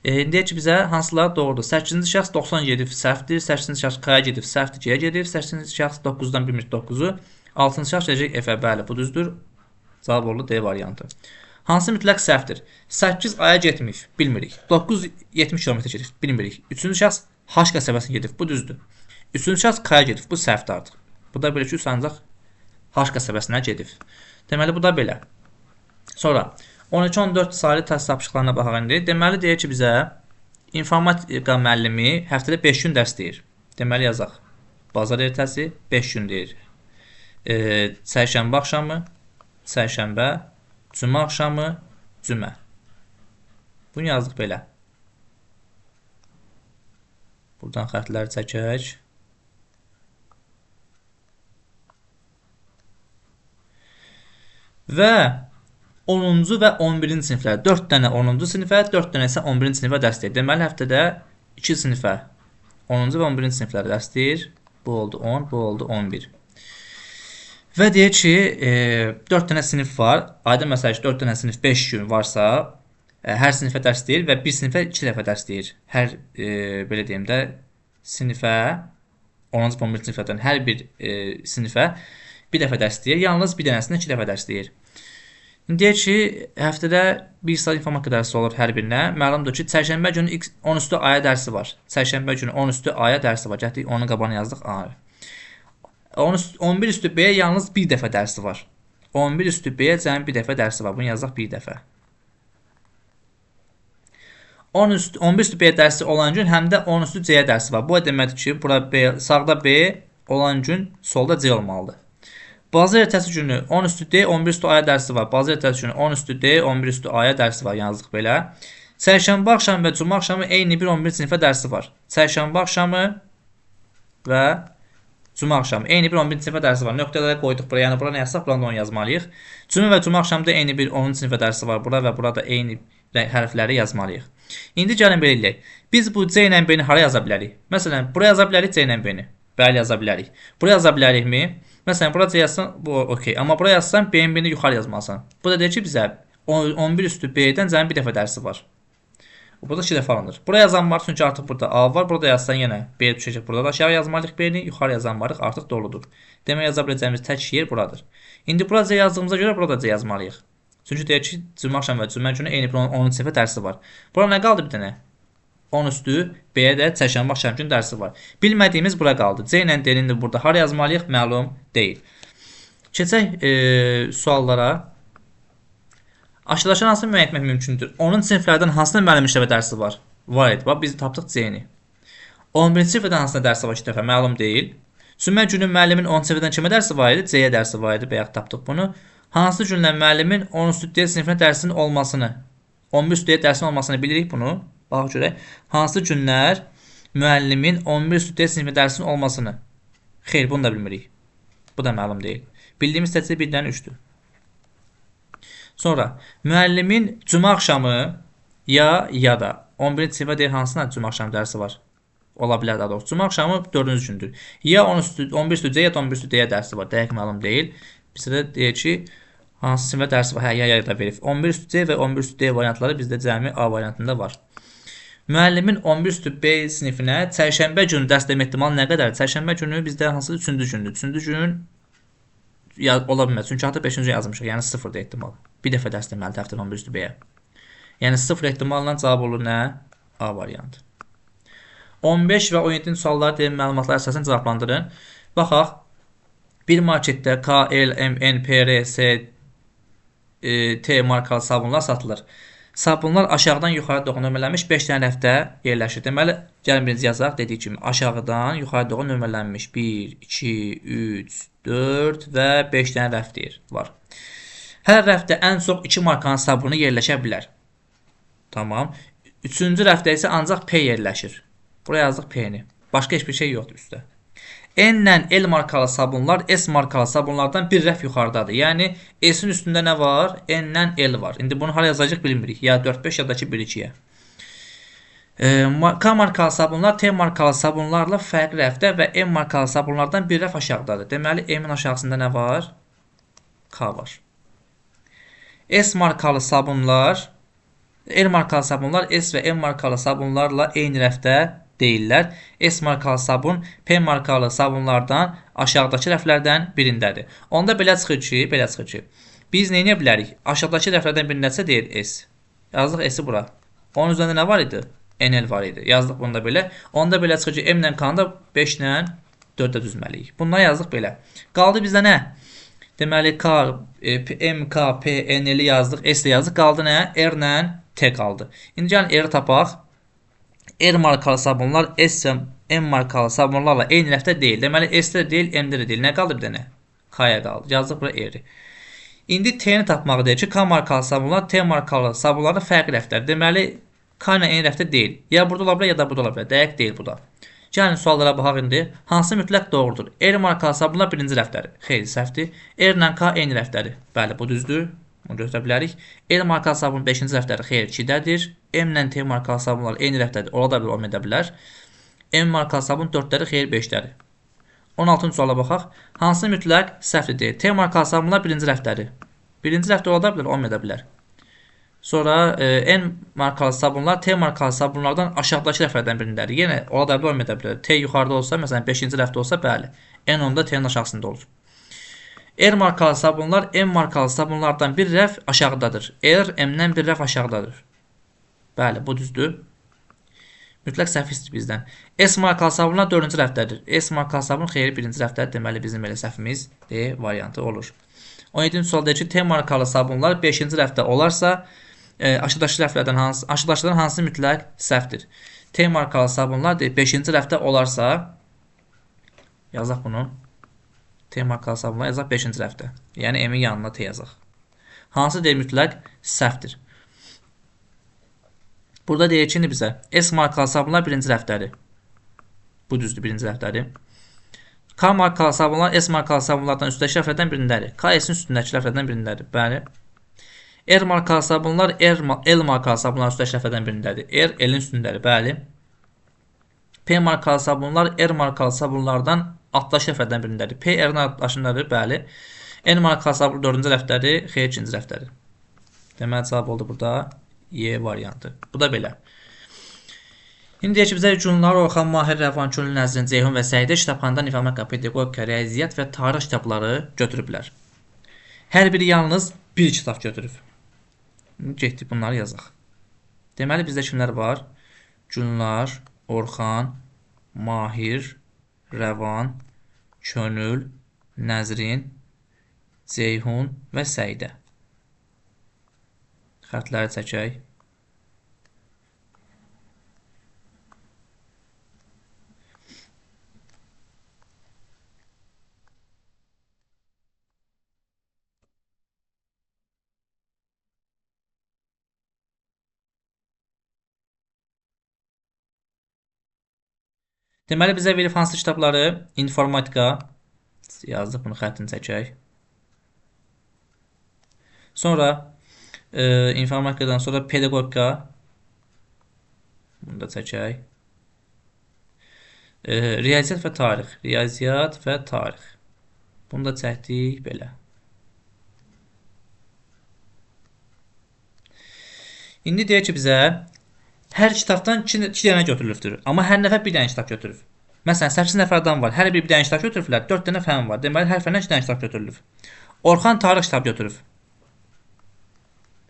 Deyək ki, bizə hansılar doğrudur? 8-ci şəxs 90 gedib səhvdir, 8-ci şəxs K-ya gedib səhvdir, G-yə gedib, 8-ci şəxs 9-dan bilmir 9-u, 6-cı şəxs gedəcək F-ə. Bəli, bu düzdür. Cavab oldu D variantı. Hansı mütləq səhvdir? 8 A-ya getməyib, bilmirik. 9 70 km gedib, bilmirik. 3-cü şəxs H qəsəbəsinə gedib, bu düzdür. 3-cü şəxs K-ya gedib, bu səhvdir artıq. Bu da belə ki, 3 ancaq H qəsəbəsinə gedib. Deməli, bu da belə. Sonra 12-14 saylı test tapşırıqlarına baxaq indi. Deməli, deyir ki, bizə informatika müəllimi həftədə 5 gün dərs deyir. Deməli, yazaq. Bazar ertəsi 5 gün deyir. Çərşənbə axşamı, çərşənbə, cümə axşamı, cümə. Bunu yazdıq belə. Buradan xətləri çəkək. Və 10-cu və 11-ci siniflərə 4 dənə 10-cu sinifə, 4 dənə isə 11-ci sinifə dərs deyir. Deməli, həftədə 2 sinifə 10-cu və 11-ci siniflərə dərs deyir. Bu oldu 10, bu oldu 11. Və deyir ki, 4 dənə sinif var. Ayda məsəl üçün 4 dənə sinif 5 gün varsa, hər sinifə dərs deyir və bir sinifə 2 dəfə dərs deyir. Hər, belə deyim də, sinifə, 10-cu və 11-ci siniflərdən hər bir sinifə bir dəfə dərs deyir. Yalnız bir dənəsində 2 dəfə dərs deyir. İndi deyir ki, həftədə 1 saat informatika dərsi olur hər birinə. Məlumdur ki, çərşənbə günü 10 üstü aya dərsi var. Çərşənbə günü 10 üstü aya dərsi var. Gətirdik, onun qabağını yazdıq A. 11 üstü B-yə yalnız bir dəfə dərsi var. 11 üstü B-yə cəmi bir dəfə dərsi var. Bunu yazdıq bir dəfə. 11 üstü B dərsi olan gün həm də 10 üstü C-yə dərsi var. Bu deməkdir ki, bura B, sağda B olan gün solda C olmalıdır. Bazar ertəsi günü 10 üstü D, 11 üstü A-ya dərsi var. Bazar ertəsi günü 10 üstü D, 11 üstü A-ya dərsi var. Yazdıq belə. Çərşənbə axşamı və cümə axşamı eyni bir 11 sinifə dərsi var. Çərşənbə axşamı və cümə axşamı eyni bir 11 sinifə dərsi var. Nöqtələri qoyduq bura. Yəni bura nə yazsaq, buranı da onu yazmalıyıq. Cümə və cümə axşamı da eyni bir 10 sinifə dərsi var. Bura və burada eyni hərfləri yazmalıyıq. İndi gəlin belə eləyək. Biz bu C ilə B-ni hara yaza bilərik? Məsələn, bura yaza bilərik C ilə B-ni. Bəli, yaza bilərik. Bura yaza bilərikmi? Məsələn, bura C yazsan, bu okey. Amma bura yazsan, B-nin birini yuxarı yazmalısan. Bu da deyir ki, bizə 11 üstü B-dən cəmi bir dəfə dərsi var. Burada 2 dəfə alınır. Bura yazan var, çünki artıq burada A var. Burada yazsan yenə B düşəcək. Burada da aşağı yazmalıyıq B-ni, yuxarı yazan varıq, artıq doludur. Demək, yaza biləcəyimiz tək yer buradır. İndi bura C yazdığımıza görə burada C yazmalıyıq. Çünki deyir ki, cümə axşamı və cümə günü eyni bir 10-cu sinifə dərsi var. Bura nə qaldı bir dənə? 10 üstü B-yə də çərşənbə axşam günü dərsi var. Bilmədiyimiz bura qaldı. C ilə D-ni də burada hara yazmalıyıq? Məlum deyil. Keçək suallara. Aşağıdakı hansını müəyyən etmək mümkündür? 10-cu siniflərdən hansına müəllim işləmə dərsi var? Var idi. Bax, biz tapdıq C-ni. 11-ci siniflərdən hansına dərsi var 2 dəfə? Məlum deyil. Cümə günü müəllimin 10-cu siniflərdən kimə dərsi var idi? C-yə dərsi var idi. Bayaq tapdıq bunu. Hansı günlə müəllimin 10 üstü D sinifinə dərsinin olmasını, 11 üstü D dərsinin olmasını bilirik bunu. Bax görək. Hansı günlər müəllimin 11 üstü D sinifi dərsinin olmasını? Xeyr, bunu da bilmirik. Bu da məlum deyil. Bildiyimiz təkcə 1-dən 3-dür. Sonra, müəllimin cümə axşamı ya da 11-ci sinifə deyir hansına cümə axşamı dərsi var? Ola bilər daha doğrusu. Cümə axşamı 4-cü gündür. Ya 11 üstü C ya da 11 üstü D-yə dərsi var. Dəqiq məlum deyil. Bizə də deyir ki, hansı sinifə dərsi var? Hə, ya da verib. 11 üstü C və 11 üstü D variantları bizdə cəmi A variantında var. Müəllimin 11 üstü B sinifinə çərşənbə günü dərs demə ehtimalı nə qədər? Çərşənbə günü bizdə hansı 3-cü gündür? 3-cü gün ola bilməz. Çünki artıq 5-ci gün yazmışıq. Yəni 0-dır ehtimal. Bir dəfə dərs deməlidir həftədə 11 üstü B-yə. Yəni 0 ehtimalla cavab olur nə? A variantı. 15 və 17-ci sualları deyim məlumatlara əsasən cavablandırın. Baxaq. Bir marketdə K, L, M, N, P, R, S, T markalı sabunlar satılır. Sabunlar aşağıdan yuxarı doğru nömrələnmiş 5 dənə rəfdə yerləşir. Deməli, gəlin birinci yazaq. Dediyik kimi, aşağıdan yuxarı doğru nömrələnmiş 1, 2, 3, 4 və 5 dənə rəf deyir, var. Hər rəfdə ən çox 2 markanın sabunu yerləşə bilər. Tamam. 3-cü rəfdə isə ancaq P yerləşir. Buraya yazdıq P-ni. Başqa heç bir şey yoxdur üstə. N ilə L markalı sabunlar S markalı sabunlardan bir rəf yuxarıdadır. Yəni S-in üstündə nə var? N ilə L var. İndi bunu hara yazacaq bilmirik. Ya 4-5 ya da ki 1-2-yə. K markalı sabunlar T markalı sabunlarla fərqli rəfdə və M markalı sabunlardan bir rəf aşağıdadır. Deməli M-in aşağısında nə var? K var. S markalı sabunlar, L markalı sabunlar S və M markalı sabunlarla eyni rəfdə deyirlər. S markalı sabun P markalı sabunlardan aşağıdakı rəflərdən birindədir. Onda belə çıxır ki, biz nə edə bilərik? Aşağıdakı rəflərdən birindəsə deyir S. Yazdıq S-i bura. Onun üzərində nə var idi? NL var idi. Yazdıq bunu da belə. Onda belə çıxır ki, M ilə K-nı da 5 ilə 4-də düzməliyik. Bundan yazdıq belə. Qaldı bizdə nə? Deməli, K, M, K, P, N, L-i yazdıq, S də yazdıq. Qaldı nə? R ilə T qaldı. İndi gəlin R-i tapaq. R markalı sabunlar S və M markalı sabunlarla eyni rəfdə deyil. Deməli, S-də də deyil, M-də də deyil. Nə qaldı bir dənə? K-ya qaldı. Yazdıq bura R-i. İndi T-ni tapmağı deyir ki, K markalı sabunlar T markalı sabunlarla fərqli rəfdədir. Deməli, K ilə eyni rəfdə deyil. Ya burada ola bilər, ya da burada ola bilər. Dəqiq deyil bu da. Gəlin suallara baxaq indi. Hansı mütləq doğrudur? R markalı sabunlar birinci rəfdədir. Xeyr, səhvdir. R ilə K eyni rəfdədir. Bəli, bu düzdür. Bunu götürə bilərik. L markalı sabun 5-ci rəfdədir. Xeyr, 2-dədir. M ilə T markalı sabunlar eyni rəfdədir. Ola da bilər, olmaya da bilər. M markalı sabun 4-dədir, xeyr, 5-dədir. 16-cı suala baxaq. Hansı mütləq səhvdir deyir. T markalı sabunlar 1-ci rəfdədir. 1-ci rəfdə ola da bilər, olmaya da bilər. Sonra N markalı sabunlar T markalı sabunlardan aşağıdakı rəflərdən birindədir. Yenə ola da bilər, olmaya da bilər. T yuxarıda olsa, məsələn 5-ci rəfdə olsa, bəli. N onda T-nin aşağısında olur. R markalı sabunlar M markalı sabunlardan bir rəf aşağıdadır. R M-dən bir rəf aşağıdadır. Bəli, bu düzdür. Mütləq səhv istəyir bizdən. S markalı sabunlar 4-cü rəfdədir. S markalı sabun xeyri 1-ci rəfdədir. Deməli, bizim elə səhvimiz D variantı olur. 17-ci sual deyir ki, T markalı sabunlar 5-ci rəfdə olarsa, aşağıdakı rəflərdən hansı, aşağıdakılardan hansı mütləq səhvdir? T markalı sabunlar deyir, 5-ci rəfdə olarsa, yazaq bunu. T markalı sabunlar yazaq 5-ci rəfdə. Yəni M-in yanına T yazaq. Hansı deyir mütləq səhvdir? Burada deyir ki, bizə S markalı sabunlar 1-ci rəfdədir. Bu düzdür, 1-ci rəfdədir. K markalı sabunlar S markalı sabunlardan üstdəki rəflərdən birindədir. K S-in üstündəki rəflərdən birindədir. Bəli. R markalı sabunlar L markalı sabunlar üstdəki rəflərdən birindədir. R L-in üstündədir. Bəli. P markalı sabunlar R markalı sabunlardan altdakı rəflərdən birindədir. P R-in altdakındadır. Bəli. N markalı sabun 4-cü rəfdədir. X 2-ci rəfdədir. Deməli cavab oldu burada Y variantı. Bu da belə. İndi deyək ki, bizə Günlar, Orxan, Mahir, Rəvan, Könül, Nəzrin, Ceyhun və Səidə kitabxanadan informatika, pedaqogika, riyaziyyat və tarix kitabları götürüblər. Hər biri yalnız bir kitab götürüb. Getdik, bunları yazaq. Deməli, bizdə kimlər var? Günlar, Orxan, Mahir, Rəvan, Könül, Nəzrin, Ceyhun və Səidə. Xətləri çəkək. Deməli, bizə verib hansı kitabları? İnformatika. Yazdıq, bunu xəttini çəkək. Sonra informatikadan sonra pedaqogika. Bunu da çəkək. Riyaziyyat və tarix. Riyaziyyat və tarix. Bunu da çəkdik belə. İndi deyək ki, bizə hər kitabdan 2 dənə götürülübdür. Amma hər nəfər bir dənə kitab götürüb. Məsələn, 8 nəfər adam var. Hər biri bir dənə kitab götürüblər. 4 dənə fən var. Deməli, hər fəndən 2 dənə kitab götürülüb. Orxan tarix kitab götürüb.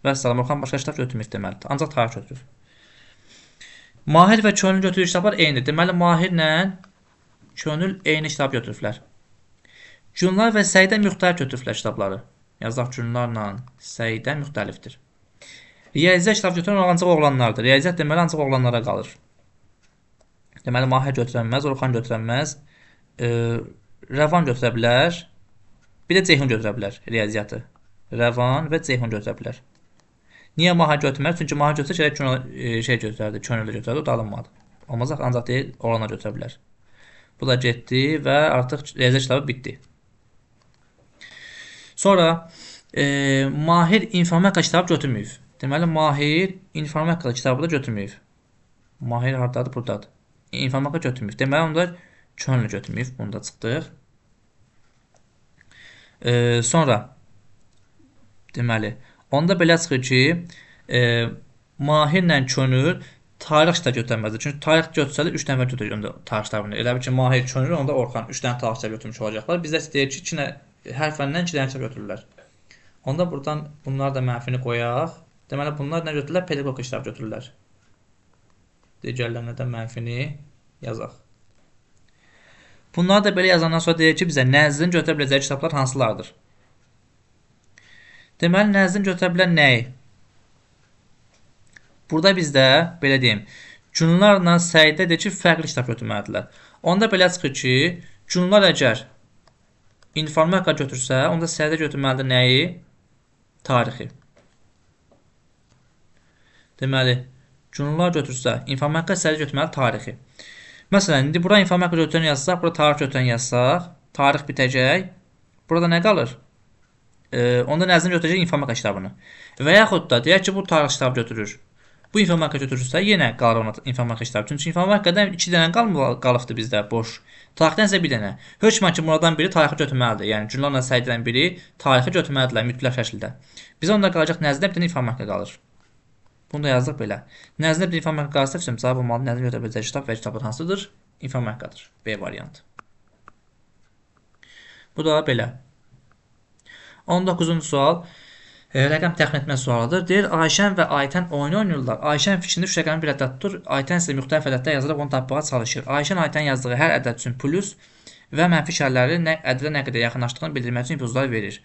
Vəssalam, Orxan başqa kitab götürməyib deməli. Ancaq tarix götürüb. Mahir və Könül götürdüyü kitablar eynidir. Deməli, Mahirlə Könül eyni kitab götürüblər. Günlar və Səidə müxtəlif götürüblər kitabları. Yazaq, Günlarla Səidə müxtəlifdir. Riyaziyyat kitab götürən ancaq oğlanlardır. Riyaziyyat deməli ancaq oğlanlara qalır. Deməli, Mahir götürənməz, Orxan götürənməz, Rəvan götürə bilər, bir də Ceyhun götürə bilər riyaziyyatı. Rəvan və Ceyhun götürə bilər. Niyə Mahir götürməz? Çünki Mahir götürsə gərək şey götürərdi, Könül də götürərdi, o da alınmadı. Olmaz, ancaq deyil, oğlanlar götürə bilər. Bu da getdi və artıq riyaziyyat kitabı bitdi. Sonra Mahir informatika kitabı götürməyib. Deməli, Mahir informatika kitabı da götürməyib. Mahir hardadır? Buradadır. İnformatika götürməyib. Deməli, onu da Könül götürməyib. Bunu da çıxdıq. Sonra, deməli, onda belə çıxır ki, Mahirlə Könül tarix kitabı götürməzdir. Çünki tarix götürsələr 3 nəfər götürür tarix kitabını. Elə bil ki, Mahir, Könül, onda Orxan 3 dənə tarix kitabı götürmüş olacaqlar. Bizdə deyir ki, hər fəndən 2 dənə kitab götürürlər. Onda buradan bunlar da mənfini qoyaq. Deməli, bunlar nə götürürlər? Pedaqogika kitab götürürlər. Digərlərinə də mənfini yazaq. Bunları da belə yazandan sonra deyir ki, bizə Nəzrin götürə biləcəyi kitablar hansılardır? Deməli, Nəzrin götürə bilən nəyi? Burada bizdə, belə deyim, Günlarla Səidə deyir ki, fərqli kitab götürməlidirlər. Onda belə çıxır ki, Günlar əgər informatika götürsə, onda Səidə götürməlidir nəyi? Tarixi. Deməli, Günlar götürsə, informatika, Səidə götürməli tarixi. Məsələn, indi bura informatika götürən yazsaq, bura tarix götürən yazsaq, tarix bitəcək. Burada nə qalır? Onda nəzrinə götürəcək informatika kitabını. Və yaxud da deyək ki, bu tarix kitabı götürür. Bu informatika götürürsə, yenə qalır ona informatika kitabı. Çünki informatikadan 2 dənə qalıbdır bizdə boş. Tarixdən isə bir dənə. Hökmən ki, bunlardan biri tarixi götürməlidir. Yəni, Gülnarla Səiddən biri tarixi götürməlidirlər mütləq şəkildə. Bizə onda qalacaq nəzrinə bir dənə informatika qalır. Bunu da yazdıq belə. Nəzrinə bir informatika qalırsa, cavab olmalı. Nəzrinə götürə biləcək kitab və kitablar hansıdır? İnformatikadır. B variantı. Bu da belə. 19-cu sual. Rəqəm təxmin etmə sualıdır. Deyir, Ayşən və Aytən oyunu oynayırlar. Ayşən fikrində 3 rəqəmi bir ədəd tutur. Aytən isə müxtəlif ədədlər yazaraq onu tapmağa çalışır. Ayşən Aytən yazdığı hər ədəd üçün plus və mənfi işarələri ədədə nə qədər yaxınlaşdığını bildirmək üçün ipucları verir.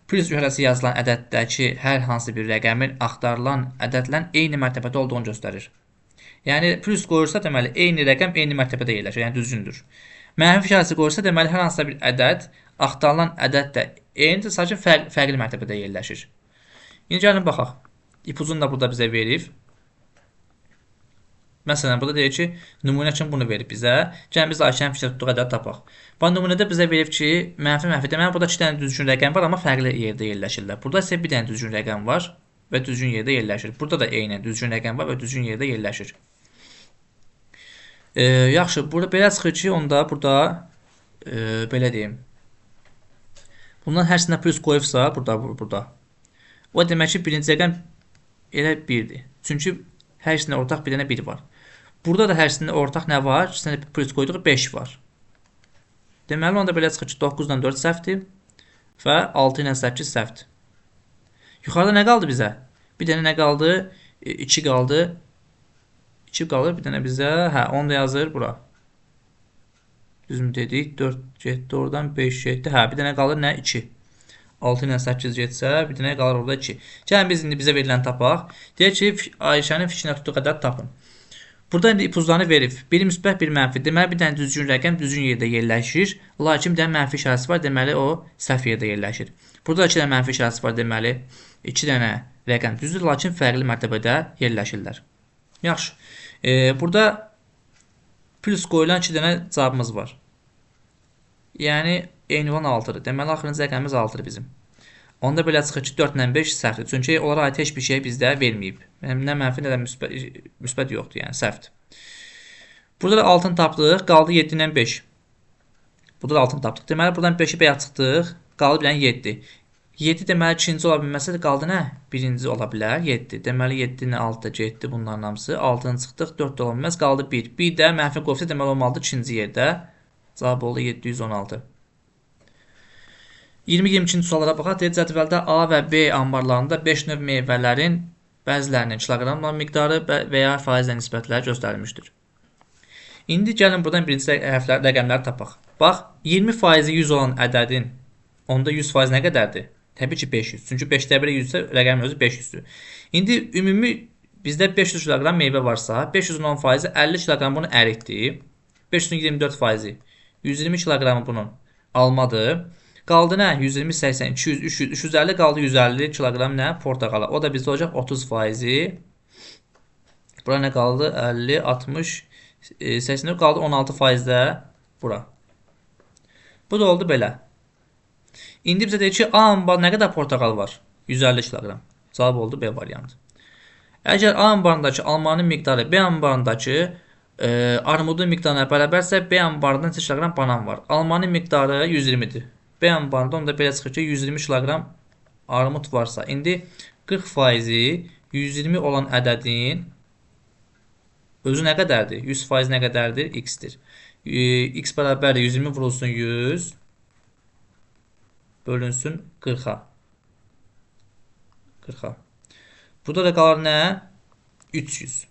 Plus işarəsi yazılan ədəddəki hər hansı bir rəqəmin axtarılan ədədlə eyni mərtəbədə olduğunu göstərir. Yəni, plus qoyursa, deməli, eyni rəqəm eyni mərtəbədə yerləşir, yəni düzgündür. Mənfi işarəsi qoyursa, deməli, hər hansısa bir ədəd axtarılan ədəd də eynidir, sadəcə fərqli mərtəbədə yerləşir. İndi gəlin baxaq. İpucunu da burada bizə verib. Məsələn, burada deyir ki, nümunə üçün bunu verib bizə. Gəlin biz Ayşənin fikrində tutduğu ədədi tapaq. Bax, nümunədə bizə verib ki, mənfi mənfi. Deməli, burada 2 dənə düzgün rəqəm var, amma fərqli yerdə yerləşirlər. Burada isə bir dənə düzgün rəqəm var və düzgün yerdə yerləşir. Burada da eynən düzgün rəqəm var və düzgün yerdə yerləşir. Yaxşı, burada belə çıxır ki, onda burada belə deyim. Bundan hər sinə plus qoyubsa, burada. O demək ki, birinci rəqəm elə 1-dir. Çünki hər ikisində ortaq bir dənə 1 var. Burada da hər ikisində ortaq nə var? İkisində plus qoyduğu 5 var. Deməli, onda belə çıxır ki, 9 ilə 4 səhvdir və 6 ilə 8 səhvdir. Yuxarıda nə qaldı bizə? Bir dənə nə qaldı? 2 qaldı. 2 qalır bir dənə bizə. Hə, onu da yazır bura. Düzmü dedik? 4 getdi oradan, 5 getdi. Hə, bir dənə qalır nə? 2. 6 ilə 8 getsə, bir dənə qalır orada 2. Gəlin biz indi bizə verilən tapaq. Deyək ki, Ayşənin fikrinə tutduğu ədəd tapın. Burada indi ipuclarını verib. Biri müsbət, biri mənfi. Deməli, bir dənə düzgün rəqəm düzgün yerdə yerləşir. Lakin bir dənə mənfi işarəsi var, deməli o səhv yerdə yerləşir. Burada da 2 dənə mənfi işarəsi var, deməli 2 dənə rəqəm düzdür, lakin fərqli mərtəbədə yerləşirlər. Yaxşı. Burada plus qoyulan 2 dənə cavabımız var. Yəni, eyni olan 6-dır. Deməli, axırıncı rəqəmimiz 6-dır bizim. Onda belə çıxır ki, 4 ilə 5 səhvdir. Çünki onlara aid heç bir şey bizdə verməyib. Yəni, nə mənfi, nə də müsbət yoxdur, yəni səhvdir. Burada da 6-nı tapdıq, qaldı 7 ilə 5. Burada da 6-nı tapdıq. Deməli, buradan 5-i bayaq çıxdıq, qaldı bir dənə 7. 7 deməli, ikinci ola bilməsə də qaldı nə? Birinci ola bilər, 7. Deməli, 7 ilə 6 da getdi bunların hamısı. 6-nı çıxdıq, 4 də ola bilməz, qaldı 1. 1 də mənfi qoysa, deməli, olmalıdır ikinci yerdə. Cavab oldu 716. 20-22-ci suallara baxaq. Deyir, cədvəldə A və B anbarlarında 5 növ meyvələrin bəzilərinin kiloqramla miqdarı və ya faizlə nisbətləri göstərilmişdir. İndi gəlin buradan birinci hərflər, rəqəmləri tapaq. Bax, 20%-i 100 olan ədədin onda 100% nə qədərdir? Təbii ki, 500. Çünki 5-də 1-ə 100 isə rəqəmin özü 500-dür. İndi ümumi bizdə 500 kiloqram meyvə varsa, 500-ün 10%-i 50 kiloqram bunu ərikdir. 500-ün 24%-i 120 kiloqramı bunun almadır. Qaldı nə? 120, 80, 200, 300, 350 qaldı 150 kiloqram nə? Portaqala. O da bizdə olacaq 30%-i. Bura nə qaldı? 50, 60, 84 qaldı 16% də bura. Bu da oldu belə. İndi bizə deyir ki, A anbarında nə qədər portaqal var? 150 kiloqram. Cavab oldu B variantı. Əgər A anbarındakı almanın miqdarı B anbarındakı armudun miqdarına bərabərsə, B anbarında neçə kiloqram banan var? Almanın miqdarı 120-dir. B anbarında onda belə çıxır ki, 120 kiloqram armud varsa, indi 40%-i 120 olan ədədin özü nə qədərdir? 100% nə qədərdir? X-dir. X bərabərdir 120 vurulsun 100 bölünsün 40-a. 40-a. Burada da qalır nə? 300.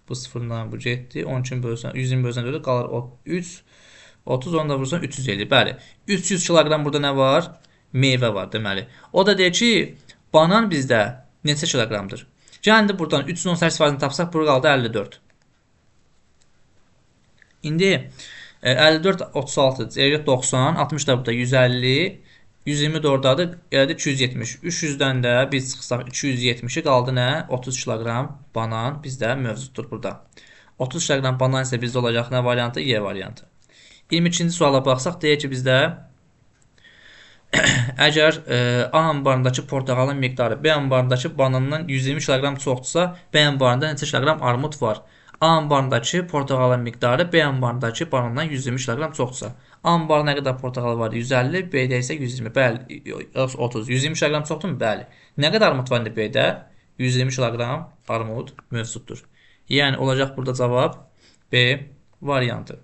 Bu sıfırdan bu getdi. 12 bölsən, 120 bölsən 4 qalır 3. 30, onu da vursan 350. Bəli. 300 kiloqram burada nə var? Meyvə var deməli. O da deyir ki, banan bizdə neçə kiloqramdır? Gəlin indi buradan 318%-ni tapsaq, burada qaldı 54. İndi 54, 36, eləyir 90, 60 da burada 150, 120 də oradadır, elədir 270. 300-dən də biz çıxsaq 270-i qaldı nə? 30 kiloqram banan bizdə mövcuddur burada. 30 kiloqram banan isə bizdə olacaq nə variantı? Y variantı. 22-ci suala baxsaq, deyir ki, bizdə Əgər A anbarındakı portağalın miqdarı B anbarındakı banandan 120 kiloqram çoxdursa, B anbarında neçə kiloqram armud var? A anbarındakı portağalın miqdarı B anbarındakı banandan 120 kiloqram çoxdursa, A anbarında nə qədər portağal var? 150, B-də isə 120. Bəli, 30. 120 kiloqram çoxdurmu? Bəli. Nə qədər armud var indi B-də? 120 kiloqram armud mövcuddur. Yəni, olacaq burada cavab B variantı.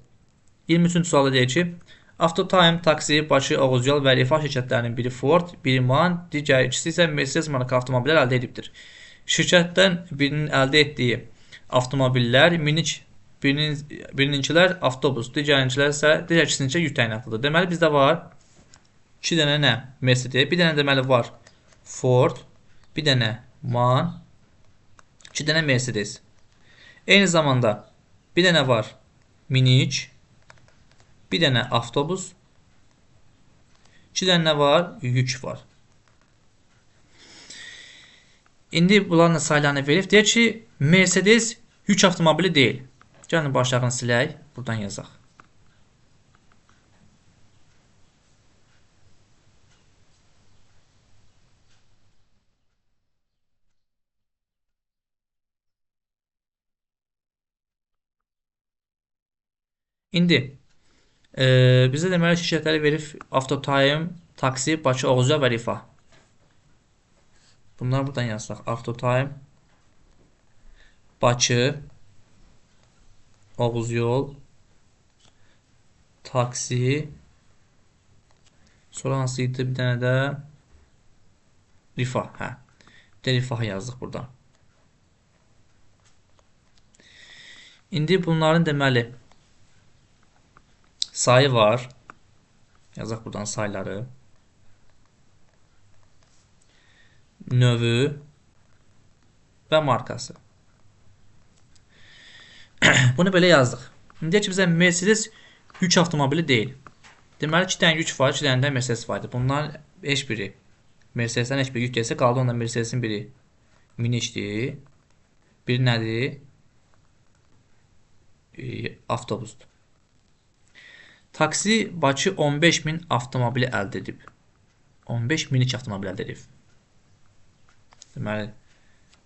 23-cü sualda deyir ki, Avtotime, taksi, Bakı, Oğuzyol və Rifah şirkətlərinin biri Ford, biri MAN, digər ikisi isə Mercedes marka avtomobillər əldə edibdir. Şirkətdən birinin əldə etdiyi avtomobillər minik, birininkilər avtobus, digərinkilər isə digər ikisininki yük təyinatlıdır. Deməli, bizdə var 2 dənə nə? Mercedes, bir dənə deməli var Ford, bir dənə MAN, 2 dənə Mercedes. Eyni zamanda bir dənə var minik, bir dənə avtobus, 2 dənə nə var? Yük var. İndi bunların saylarını verib. Deyir ki, Mercedes yük avtomobili deyil. Gəlin başlağını silək, buradan yazaq. İndi bizə deməli şirkətləri verib Avtotime, taksi, Bakı, Oğuzca və Rifah. Bunları buradan yazsaq. Avtotime, Bakı, Oğuzyol, taksi, sonra hansı idi? Bir dənə də Rifah. Hə. Bir də Rifahı yazdıq buradan. İndi bunların deməli sayı var. Yazaq buradan sayları. Növü və markası. Bunu belə yazdıq. İndi deyək ki, bizə Mercedes yük avtomobili deyil. Deməli, 2 dənə yük var, 2 dənə də Mercedes var idi. Bunların heç biri Mercedesdən heç biri yük gəlsə, qaldı onda Mercedesin biri minikdir. Biri nədir? Avtobusdur. Taksi Bakı 15.000 avtomobili əldə edib. 15 minik avtomobil əldə edib. Deməli,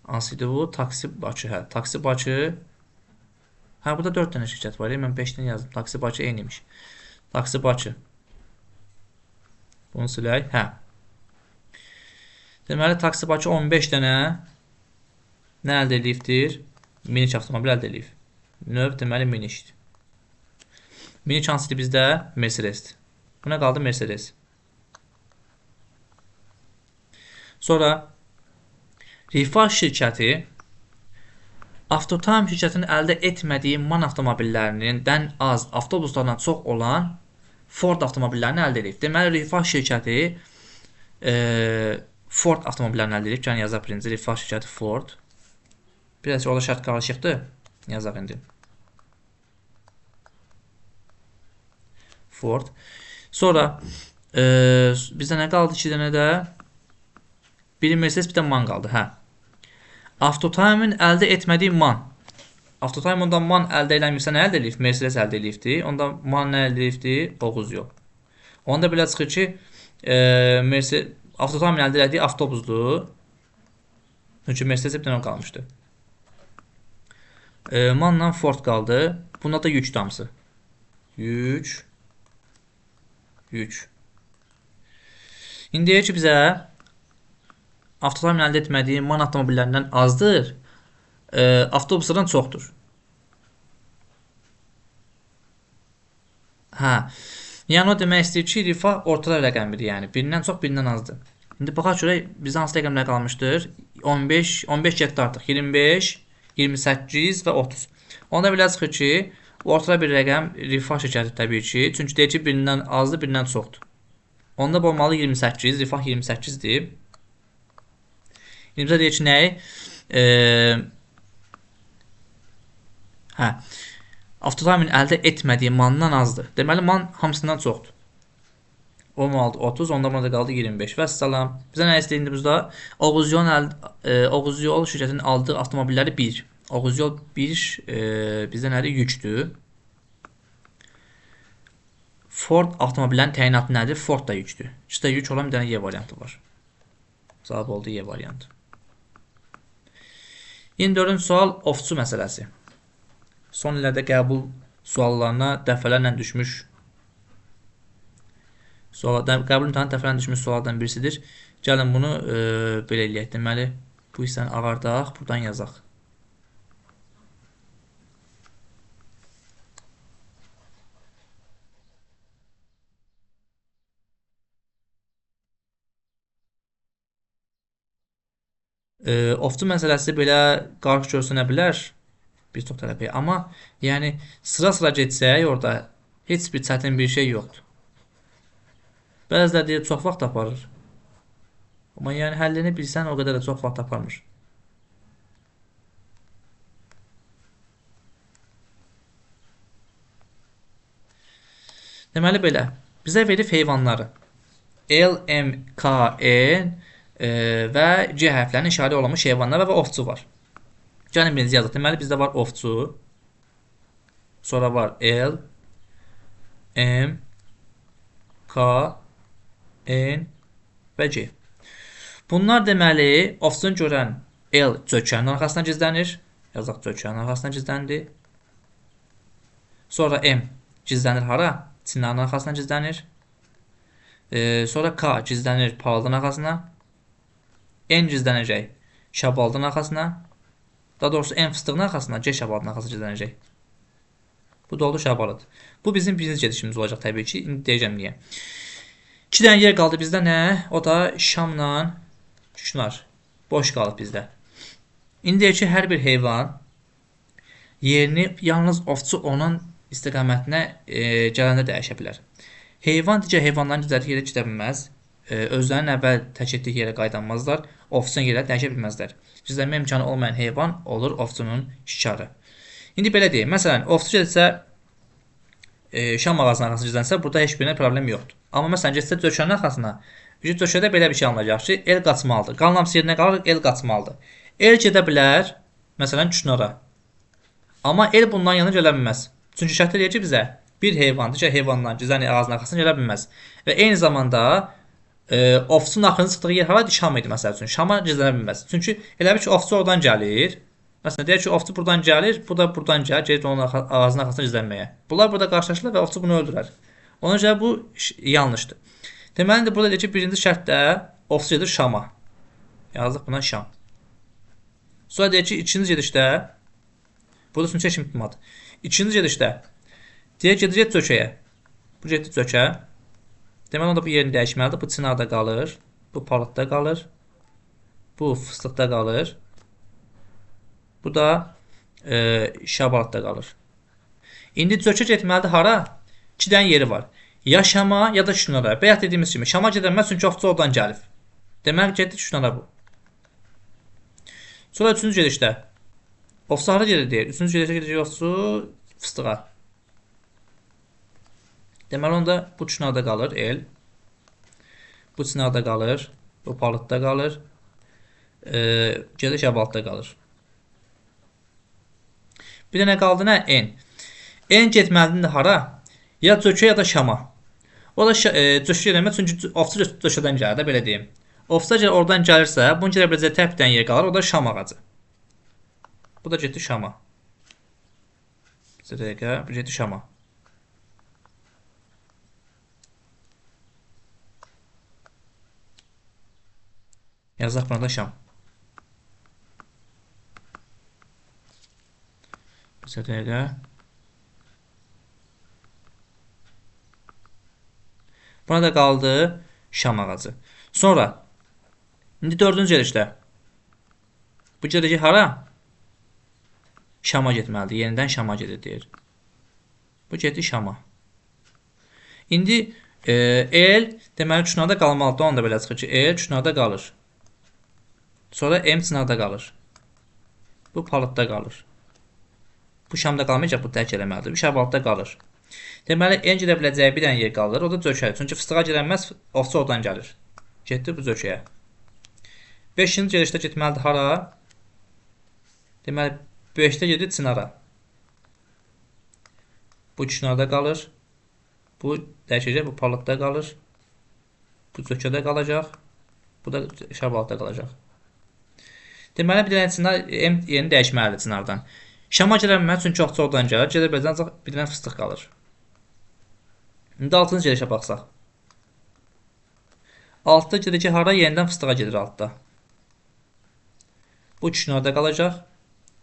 hansı idi bu? Taksi Bakı, hə. Taksi Bakı. Hə, burada 4 dənə şirkət var. Mən 5 dənə yazdım. Taksi Bakı eyniymiş. Taksi Bakı. Bunu silək. Hə. Deməli, Taksi Bakı 15 dənə nə əldə edibdir? Minik avtomobil əldə edib. Növ, deməli, minikdir. Minik hansı idi bizdə? Mercedesdir. Bu nə qaldı? Mercedes. Sonra Rifah şirkəti Avtotime şirkətinin əldə etmədiyi MAN avtomobillərindən az, avtobuslardan çox olan Ford avtomobillərini əldə edib. Deməli, Rifah şirkəti Ford avtomobillərini əldə edib. Gəlin yazaq birinci. Rifah şirkəti Ford. Biraz orada şərt qarışıqdır. Yazaq indi. Ford. Sonra bizdə nə qaldı? 2 dənə də biri Mercedes, bir də MAN qaldı. Hə. Avtotime'in əldə etmədiyi MAN. Avtotime ondan MAN əldə eləmirsə nə əldə eləyib? Mercedes əldə eləyibdi. Onda MAN nə əldə eləyibdi? Oğuz yol. Onda belə çıxır ki, Avtotime'in əldə elədiyi avtobusdur. Çünki Mercedes bir dənə qalmışdı. MAN'la Ford qaldı. Bunda da yük damısı. Yük. Yük. İndi deyir ki, bizə Avtotime əldə etmədiyi MAN avtomobillərindən azdır, avtobuslardan çoxdur. Hə. Yəni, o demək istəyir ki, Rifah ortada rəqəmidir, yəni. Birindən çox, birindən azdır. İndi baxaq görək, bizə hansı rəqəmlər qalmışdır? 15, 15 getdi artıq. 25, 28 və 30. Onda belə çıxır ki, ortada bir rəqəm Rifah şirkəti təbii ki. Çünki deyir ki, birindən azdır, birindən çoxdur. Onda bu olmalı 28, Rifah 28-dir. İndi bizə deyir ki, nəyi? Hə. Avtotime'in əldə etmədiyi MAN-dan azdır. Deməli, MAN hamısından çoxdur. Olmalıdır 30, onda buna da qaldı 25. Vəssalam. Bizə nə istəyir indi burada? Oğuz Yol şirkətinin aldığı avtomobilləri 1. Oğuz Yol 1 bizdə nədir? Yükdür. Ford avtomobillərin təyinatı nədir? Ford da yükdür. İşte yük olan bir dənə Y variantı var. Cavab oldu Y variantı. 24-cü sual ovçu məsələsi. Son illərdə qəbul suallarına dəfələrlə düşmüş qəbul imtahanı dəfələrlə düşmüş suallardan birisidir. Gəlin bunu belə eləyək. Deməli, bu hissəni ağardaq, buradan yazaq. Ovçu məsələsi belə qarşı görsənə bilər bir çox tələbəyə. Amma yəni sıra-sıra getsək orada heç bir çətin bir şey yoxdur. Bəziləri deyir çox vaxt aparır. Amma yəni həllini bilsən o qədər də çox vaxt aparmır. Deməli belə, bizə verib heyvanları L, M, K, N və C hərflərinin işarə olunmuş heyvanlar və ovçu var. Gəlin birinci yazaq. Deməli bizdə var ovçu, sonra var L, M, K, N və G. Bunlar deməli, ovçunu görən L cökənin arxasına gizlənir. Yazaq cökənin arxasına gizləndi. Sonra M gizlənir hara? Çinarın arxasına gizlənir. Sonra K gizlənir palıdın arxasına. N gizlənəcək şabaldın arxasına. Daha doğrusu N fıstığın arxasına, C şabaldın arxasına gizlənəcək. Bu da oldu şabalıd. Bu bizim birinci gedişimiz olacaq təbii ki. İndi deyəcəm niyə. 2 dənə yer qaldı bizdə nə? O da şamla şunar. Boş qalıb bizdə. İndi deyək ki, hər bir heyvan yerini yalnız ovçu onun istiqamətinə gələndə dəyişə bilər. Heyvan digər heyvanların gizlətdiyi yerə gedə bilməz. Özlərinin əvvəl tək etdiyi yerə qayıdanmazlar. Ovçunun yerə dəyişə bilməzlər. Gizlənmə imkanı olmayan heyvan olur ovçunun şikarı. İndi belə deyək. Məsələn, ovçu getsə şam ağacının arxasına gizlənsə, burada heç birinə problem yoxdur. Amma məsələn, getsə cökənin arxasına, cökədə belə bir şey alınacaq ki, el qaçmalıdır. Qalan yerinə qalır, el qaçmalıdır. El gedə bilər, məsələn, künara. Amma el bundan yana gələ bilməz. Çünki şərt eləyir ki, bizə bir heyvan, digər heyvandan gizlənən ağacın arxasına gələ bilməz. Və eyni zamanda ovçunun axırıncı çıxdığı yer haraydı? Şam idi, məsəl üçün. Şama gizlənə bilməz. Çünki elə bil ki, ovçu oradan gəlir. Məsələn, deyək ki, ovçu buradan gəlir, bu da buradan gəlir, gedir onun ağacının arxasına gizlənməyə. Bunlar burada qarşılaşırlar və ovçu bunu öldürər. Ona görə bu yanlışdır. Deməli, burada deyək ki, birinci şərtdə ovçu gedir Şama. Yazdıq buna Şam. Sonra deyək ki, ikinci gedişdə, burada çünki heç kim tutmadı. İkinci gedişdə, deyək, gedəcək cökəyə. Bu getdi cökə. Deməli, onda bu yerini dəyişməlidir. Bu çinarda qalır, bu palıdda qalır, bu fıstıqda qalır. Bu da şabalıdda qalır. İndi cökə getməlidir hara? 2 dənə yeri var. Ya Şama, ya da Şunara. Bayaq dediyimiz kimi Şama gedəməz, çünki ovçu oradan gəlib. Deməli, getdi Şunara bu. Sonra üçüncü gedişdə ovçu hara gedir deyir. Üçüncü gedişdə gedəcək ovçu fıstığa. Deməli, onda bu çinarda qalır, el. Bu çinarda qalır, bu palıdda qalır. Gedir şabalıdda qalır. Bir dənə qaldı nə? N. N getməlidir hara? Ya cökə ya da Şama. O da cökə eləmə, çünki ovçu cökədən gəlir də, belə deyim. Ovçu əgər oradan gəlirsə, bunu gedə biləcəyi tək bir dənə yer qalır, o da Şam ağacı. Bu da getdi Şama. Bir dəqiqə, bu getdi Şama. Yazaq buna da Şam. Bir dəqiqə. Buna da qaldı şam ağacı. Sonra, indi dördüncü gedişdə. Bu gedəcək hara? Şama getməlidir. Yenidən Şama gedir deyir. Bu getdi Şama. İndi el, deməli, çınarda qalmalıdır. Onu da belə çıxır ki, el çınarda qalır. Sonra M çınarda qalır. Bu palıdda qalır. Bu Şamda qalmayacaq, bu tərk eləməlidir. Bu şabalıdda qalır. Deməli, en gedə biləcəyi bir dənə yer qalır, o da cökədir. Çünki fıstığa gedənməz, ovçu oradan gəlir. Getdi bu cökəyə. 5-ci gedişdə getməlidir hara? Deməli, 5-də gedir Çınara. Bu Çınarda qalır. Bu dəyişəcək, bu palıqda qalır. Bu cökədə qalacaq. Bu da şabalıqda qalacaq. Deməli, bir dənə çınar, M yerini dəyişməlidir çınardan. Şama gedə bilməz, çünki ovçu oradan gəlir. Gedə bilməz, ancaq bir dənə fıstıq qalır. İndi 6-cı gedişə baxsaq. 6-da gedəcək hara? Yenidən fıstığa gedir 6-da. Bu çınarda qalacaq.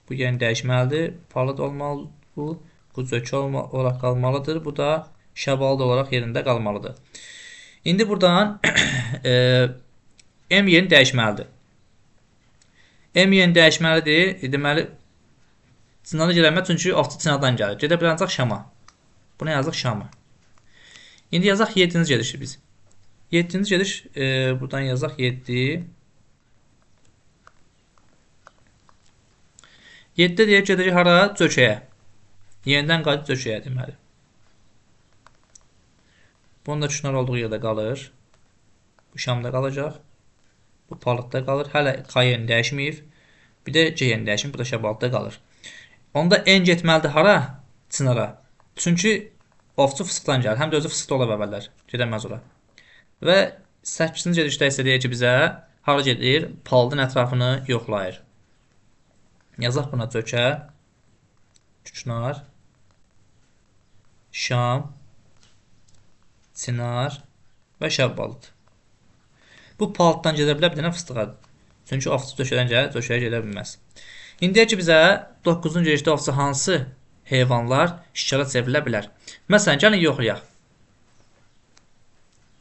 Bu yeni dəyişməlidir. Palıd olmalı bu. Bu cökə olaraq qalmalıdır. Bu da şabalıd olaraq yerində qalmalıdır. İndi buradan M yerini dəyişməlidir. M yerini dəyişməlidir. Deməli, Çınara gəlməz, çünki ovçu Çınardan gəlir. Gedə bilər ancaq Şama. Buna yazıq Şamı. İndi yazaq 7-ci gedişi biz. 7-ci gediş, buradan yazaq 7. 7-də deyək gedəcək hara? Cökəyə. Yenidən qayıdıb cökəyə deməli. Bunun da çınar olduğu yerdə qalır. Bu Şamda qalacaq. Bu palıqda qalır. Hələ K yerini dəyişməyib. Bir də C yerini dəyişməyib. Bu da şabalıqda qalır. Onda N getməlidir hara? Çınara. Çünki ovçu fıstıqdan gəlir. Həm də özü fıstıqda olub əvvəllər. Gedəməz ora. Və 8-ci gedişdə isə deyir ki bizə hara gedir? Palıdın ətrafını yoxlayır. Yazaq buna cökə, küknar, Şam, Çınar və şabalıd. Bu palıddan gedə bilər bir dənə fıstığa. Çünki ovçu cökədən gəlir, cökəyə gedə bilməz. İndi deyək ki bizə 9-cu gedişdə ovçu hansı heyvanlar şikara çevrilə bilər? Məsələn, gəlin yoxlayaq.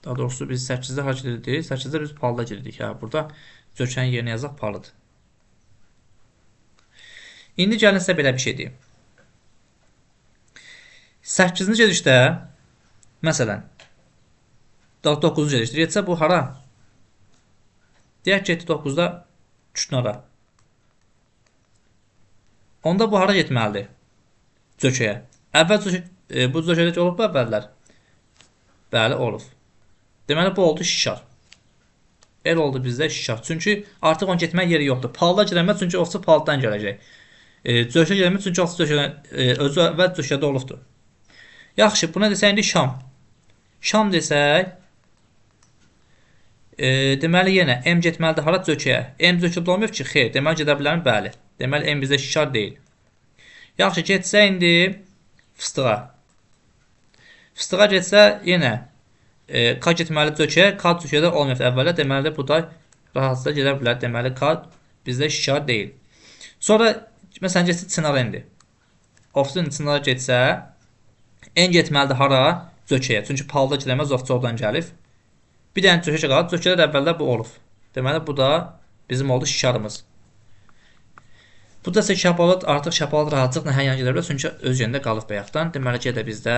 Daha doğrusu biz 8-də hara gedirdik? 8-də biz palıda gedirdik. Hə, burada cökənin yerinə yazaq palıd. İndi gəlin sizə belə bir şey deyim. 8-ci gedişdə məsələn, 9-cu gedişdə getsə bu hara? Deyək ki, getdi 9-da Küknara. Onda bu hara getməlidir? Cökəyə. Əvvəl bu cökədə olub bu əvvəllər? Bəli, olub. Deməli, bu oldu şişar. El oldu bizdə şişar. Çünki artıq onun getmək yeri yoxdur. Palıda girəməz, çünki ovçu palıddan gələcək. Cökə girəməz, çünki ovçu cökədən, özü əvvəl cökədə olubdur. Yaxşı, buna desək indi Şam. Şam desək, deməli yenə M getməlidir hara? Cökəyə. M cökədə olmayıb ki, xeyr. Deməli, gedə bilərmi? Bəli. Deməli, M bizdə şişar deyil. Yaxşı, getsə indi fıstığa. Fıstığa getsə yenə K getməli cökəyə. K cökədə olmayıb əvvəldə. Deməli, bu da rahatlıqla gedə bilər. Deməli, K bizdə şişar deyil. Sonra, məsələn, getsə Çınara indi. Ovçu Çınara getsə, N getməlidir hara? Cökəyə. Çünki palıda girəməz, ovçu oradan gəlib. Bir dənə cökə qalır. Cökədə də əvvəldə bu olub. Deməli, bu da bizim oldu şişarımız. Bu da isə şabalıd, artıq şabalıd rahatlıqla hər yana gedə bilər. Çünki öz yerində qalıb bayaqdan. Deməli, gedə bizdə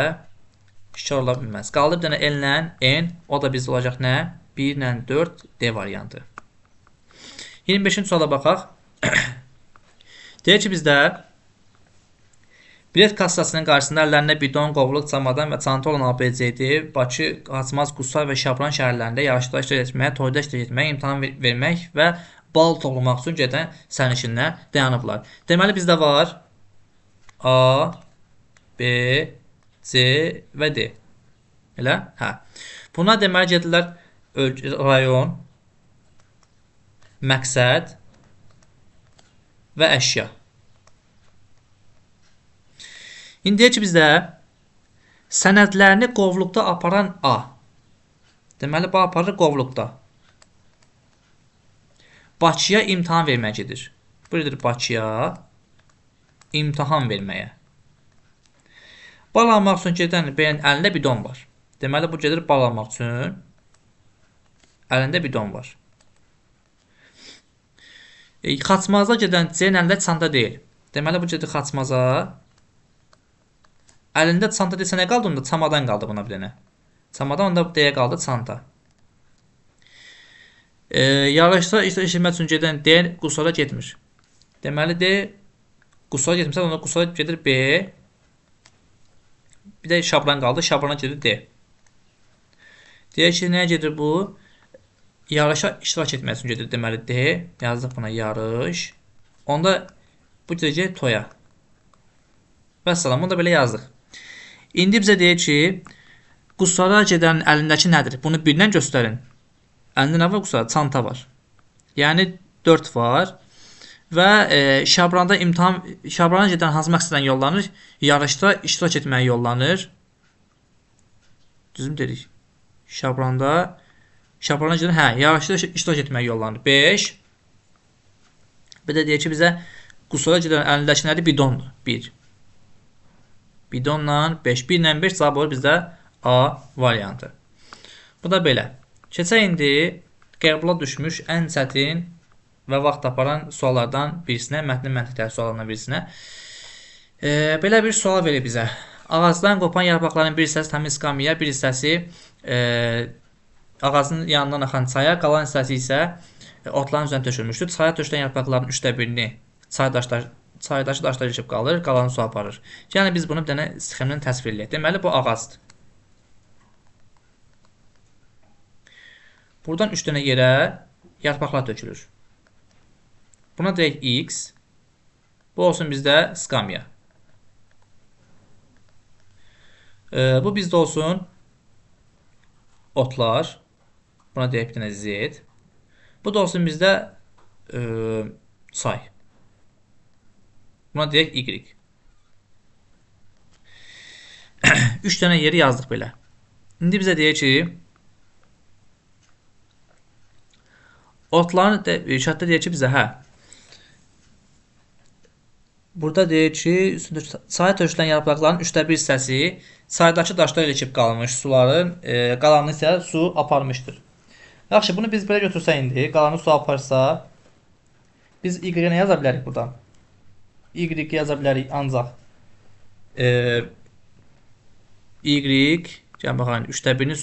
şişar ola bilməz. Qaldı bir dənə L ilə N. O da bizdə olacaq nə? 1 ilə 4 D variantı. 25-ci suala baxaq. Deyək ki, bizdə bilet kassasının qarşısında əllərində bidon, qovluq, çamadan və çanta olan ABCD, Bakı, Xaçmaz, Qusar və Şabran şəhərlərində yarışda iştirak etməyə, toyda iştirak etməyə, imtahan vermək və bal toplamaq üçün gedən sərnişinlər dayanıblar. Deməli, bizdə var A, B, C və D. Elə? Hə. Buna deməli gedirlər rayon, məqsəd və əşya. İndi deyək ki, bizdə sənədlərini qovluqda aparan A. Deməli, bu aparır qovluqda. Bakıya imtahan verməyə gedir. Buyurdur Bakıya imtahan verməyə. Bal almaq üçün gedən B-nin əlində bidon var. Deməli, bu gedir bal almaq üçün əlində bidon var. Xaçmaza gedən C-nin əlində çanta deyil. Deməli, bu gedir Xaçmaza. Əlində çanta desə nə qaldı onda? Çamadan qaldı buna bir dənə. Çamadan onda D-yə qaldı çanta. Yarışda işləmək üçün gedən D Qusara getmir. Deməli, D Qusara getmirsə, onda Qusara gedir B. Bir də Şabran qaldı. Şabrana gedir D. Deyək ki, nəyə gedir bu? Yarışa iştirak etmək üçün gedir. Deməli, D. Yazdıq buna yarış. Onda bu gedəcək toya. Vəssalam, bunu da belə yazdıq. İndi bizə deyir ki, Qusara gedənin əlindəki nədir? Bunu birdən göstərin. Əlində nə var Qusara? Çanta var. Yəni 4 var. Və Şabranda imtahan, Şabrana gedən hansı məqsədlə yollanır? Yarışda iştirak etməyə yollanır. Düzmü dedik? Şabrana gedən, hə, yarışda iştirak etməyə yollanır. 5. Bir də deyir ki, bizə Qusara gedən əlindəki nədir? Bidondur. 1. Bidonla 5. 1 ilə 5 cavab olur bizdə A variantı. Bu da belə. Keçək indi qəbula düşmüş ən çətin və vaxt aparan suallardan birisinə, mətnin məntiqləri suallarından birisinə. Belə bir sual verir bizə. Ağacdan qopan yarpaqların bir hissəsi təmiz skamyaya, bir hissəsi ağacın yanından axan çaya, qalan hissəsi isə otların üzərinə tökülmüşdür. Çaya tökülən yarpaqların 3də birini çaydakı daşlar ilişib qalır, qalanı su aparır. Yəni biz bunu bir dənə sxemlə təsvir eləyək. Deməli, bu ağacdır. Buradan 3 dənə yerə yarpaqlar tökülür. Buna deyək X. Bu olsun bizdə skamya. Bu bizdə olsun otlar. Buna deyək bir dənə Z. Bu da olsun bizdə çay. Buna deyək Y. 3 dənə yeri yazdıq belə. İndi bizə deyək ki, otların şərtdə deyək ki bizə, hə. Burada deyir ki, çaya tökülən yarpaqların 3də 1 hissəsi çaydakı daşlar ilişib qalmış suların, qalanını isə su aparmışdır. Yaxşı, bunu biz belə götürsək indi, qalanı su aparsa, biz Y nə yaza bilərik buradan? Y yaza bilərik ancaq Y, gəlin baxayım, 3də 1-ni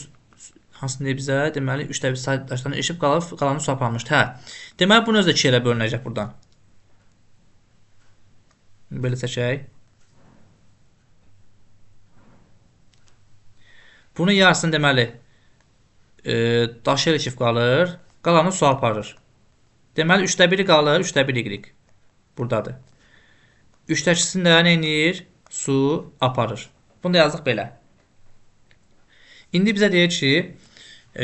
hansını deyir bizə? Deməli, 3də 1 daşlarını ilişib qalıb, qalanı su aparmışdır. Hə. Deməli, bunu özü də 2 yerə bölünəcək buradan. Belə çəkək. Bunun yarısını deməli, daşı ilişib qalır, qalanı su aparır. Deməli, 3də 1-i qalır, 3də 1 Y. Buradadır. 3də 2-sini də nə eləyir? Su aparır. Bunu da yazdıq belə. İndi bizə deyir ki,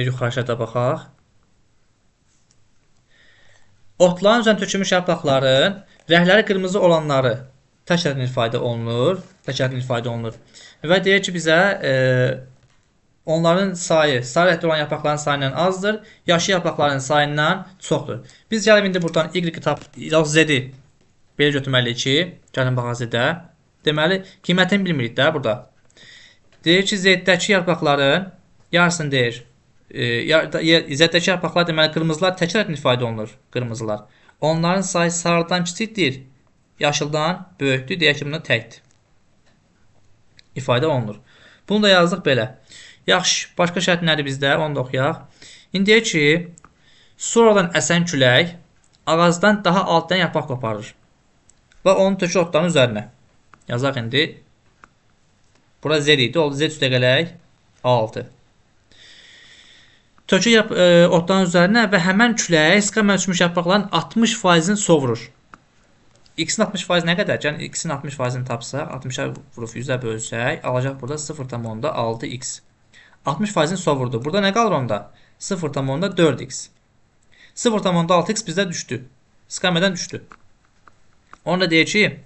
yuxarı şərtə baxaq. Otların üzərinə tökülmüş yarpaqların rəngləri qırmızı olanları tək şərtlə ifadə olunur. Tək şərtlə ifadə olunur. Və deyir ki, bizə onların sayı, sarı rəngdə olan yarpaqların sayından azdır, yaşıl yarpaqların sayından çoxdur. Biz gəlib indi buradan Y tap, Z-i belə götürməliyik ki, gəlin baxaq Z-də. Deməli, qiymətini bilmirik də burada. Deyir ki, Z-dəki yarpaqların yarısını deyir. Z-dəki yarpaqlar deməli, qırmızılar tək şərtlə ifadə olunur. Qırmızılar. Onların sayı sarıdan kiçikdir, yaşıldan böyükdür. Deyək ki, bunda təkdir. İfadə olunur. Bunu da yazdıq belə. Yaxşı, başqa şərt nədir bizdə? Onu da oxuyaq. İndi deyir ki, sonradan əsən külək ağacdan daha altdan yarpaq qoparır və onu tökür otların üzərinə. Yazaq indi. Bura Z idi. Oldu Z üstə gələk 6. Tökür otların üzərinə və həmən külək skamya düşmüş yarpaqların 60%-ni sovurur. X-in 60% nə qədər? Yəni X-in 60%-ni tapsaq, 60-a vurub 100-ə bölsək, alacaq burada 0,6x. 60%-ni sovurdu. Burada nə qalır onda? 0,4x. 0,6x bizdə düşdü. Skamyadan düşdü. Onu da deyir ki,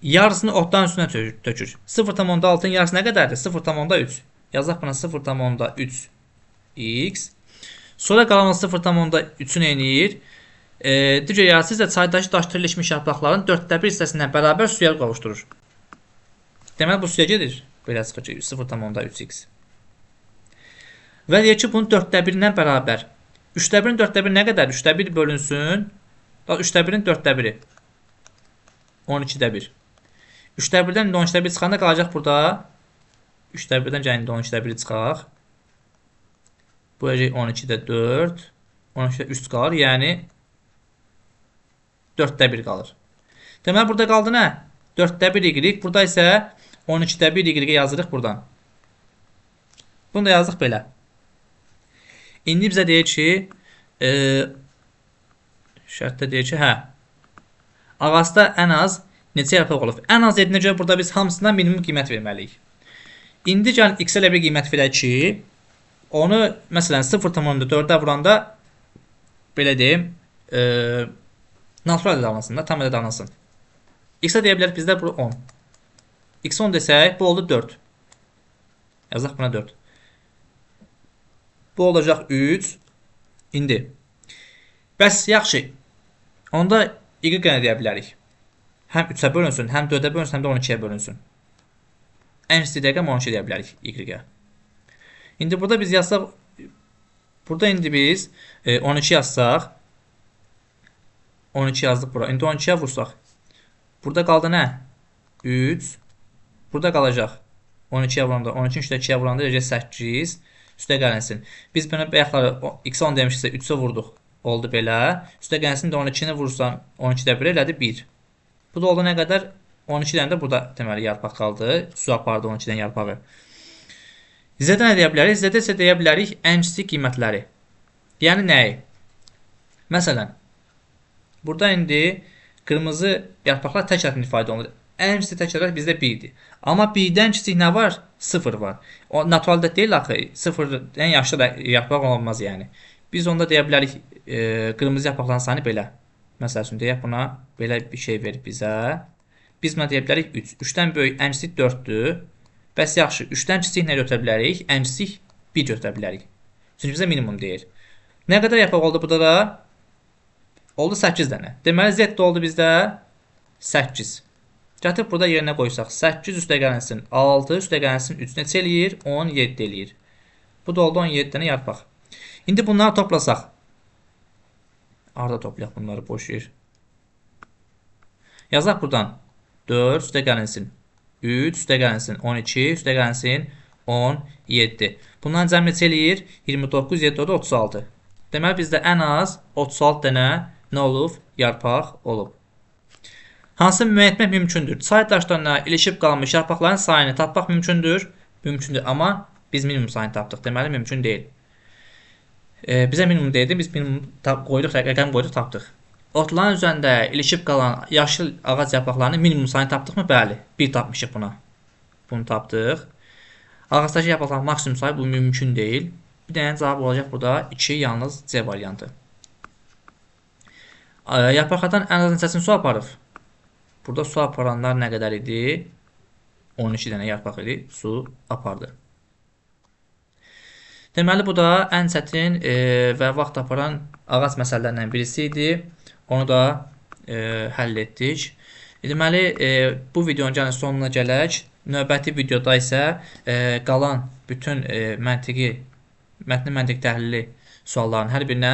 yarısını otların üstünə tökür. 0,6-nın yarısı nə qədərdir? 0,3. Yazaq buna 0,3x. Sonra qalan 0,3-ünü eləyir. Digər yarısı isə çaydakı daşla ilişmiş yarpaqların 4də 1 hissəsindən bərabər suya qovuşdurur. Deməli, bu suya gedir. Belə çıxır ki, 0,3x. Və deyir ki, bunun 4də 1-dən bərabər. 3də 1-in 4də 1 nə qədər? 3də 1 bölünsün. 3də 1-in 4də 1-i. 12də 1. 3də 1-dən 12də 1 çıxanda qalacaq burada. 3də 1-dən gəlin 12də 1-i çıxaq. Bu olacaq 12də 4. 12də 3 qalır. Yəni 4də 1 qalır. Deməli, burada qaldı nə? 4də 1 Y. Burada isə 12də 1 Y yazırıq buradan. Bunu da yazdıq belə. İndi bizə deyir ki, şərtdə deyir ki, hə, ağacda ən az neçə yarpaq olub? Ən az dediyinə görə burada biz hamısına minimum qiymət verməliyik. İndi gəlin x-ə elə bir qiymət verək ki, onu məsələn 0,4-ə vuranda belə deyim, natural ədəd alınsın da, tam ədəd alınsın. X-ə deyə bilərik bizdə bu 10. X 10 desək, bu oldu 4. Yazaq buna 4. Bu olacaq 3. İndi. Bəs yaxşı. Onda Y nə deyə bilərik? Həm 3-ə bölünsün, həm 4-ə bölünsün, həm də 12-yə bölünsün. Ən kiçik rəqəm 12 deyə bilərik Y-ə. İndi burada biz yazsaq, burada indi biz 12 yazsaq, 12 yazdıq bura. İndi 12-yə vursaq, burada qaldı nə? 3. Burada qalacaq. 12-yə vuranda, 12-nin üstə 2-yə vuranda eləcək 8. Üstə gəlinsin. Biz bunu bayaqları x-ə 10 demişiksə 3-ə vurduq. Oldu belə. Üstə gəlinsin də 12-ni vursan, 12-də 1 elədi 1. Bu da oldu nə qədər? 12 dənə də burada deməli yarpaq qaldı. Su apardı 12 dənə yarpağı. Z-də nə deyə bilərik? Z-də isə deyə bilərik ən kiçik qiymətləri. Yəni nəyi? Məsələn, burada indi qırmızı yarpaqlar tək rəqəmli ifadə olunur. Ən kiçik tək rəqəm bizdə 1-dir. Amma 1-dən kiçik nə var? 0 var. O natural ədəd deyil axı. 0 ən yaşlı da yarpaq olmaz yəni. Biz onda deyə bilərik qırmızı yarpaqların sayını belə. Məsəl üçün deyək buna belə bir şey verib bizə. Biz buna deyə bilərik 3. 3-dən böyük ən kiçik 4-dür. Bəs yaxşı, 3-dən kiçik nə götürə bilərik? Ən kiçik 1 götürə bilərik. Çünki bizə minimum deyir. Nə qədər yarpaq oldu burada da? Oldu 8 dənə. Deməli Z də oldu bizdə 8. Gətirib burada yerinə qoysaq 8 üstə gəlinsin 6 üstə gəlinsin 3 neçə eləyir? 17 eləyir. Bu da oldu 17 dənə yarpaq. İndi bunları toplasaq. Harda toplayaq bunları, boş yer. Yazaq buradan 4 üstə gəlinsin 3 üstə gəlinsin 12 üstə gəlinsin 17. Bundan cəm neçə eləyir? 29, 7, 36. Deməli bizdə ən az 36 dənə nə olub? Yarpaq olub. Hansı müəyyən etmək mümkündür? Çay daşlarına ilişib qalmış yarpaqların sayını tapmaq mümkündür? Mümkündür, amma biz minimum sayını tapdıq. Deməli mümkün deyil. Bizə minimum deyildi, biz minimum qoyduq, rəqəm qoyduq, tapdıq. Otların üzərində ilişib qalan yaşıl ağac yarpaqlarının minimum sayını tapdıqmı? Bəli, 1 tapmışıq buna. Bunu tapdıq. Ağacdakı yarpaqların maksimum sayı bu mümkün deyil. Bir dənə cavab olacaq burada 2, yalnız C variantı. Yarpaqlardan ən az neçəsini su aparıb? Burada su aparanlar nə qədər idi? 12 dənə yarpaq idi, su apardı. Deməli, bu da ən çətin və vaxt aparan ağac məsələlərindən birisi idi. Onu da həll etdik. Deməli, bu videonun gəlin sonuna gələk. Növbəti videoda isə qalan bütün məntiqi, mətni məntiq təhlili suallarının hər birinə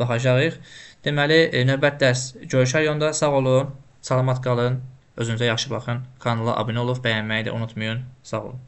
baxacağıq. Deməli, növbəti dərs görüşərik onda. Sağ olun, salamat qalın, özünüzə yaxşı baxın. Kanala abunə olub, bəyənməyi də unutmayın. Sağ olun.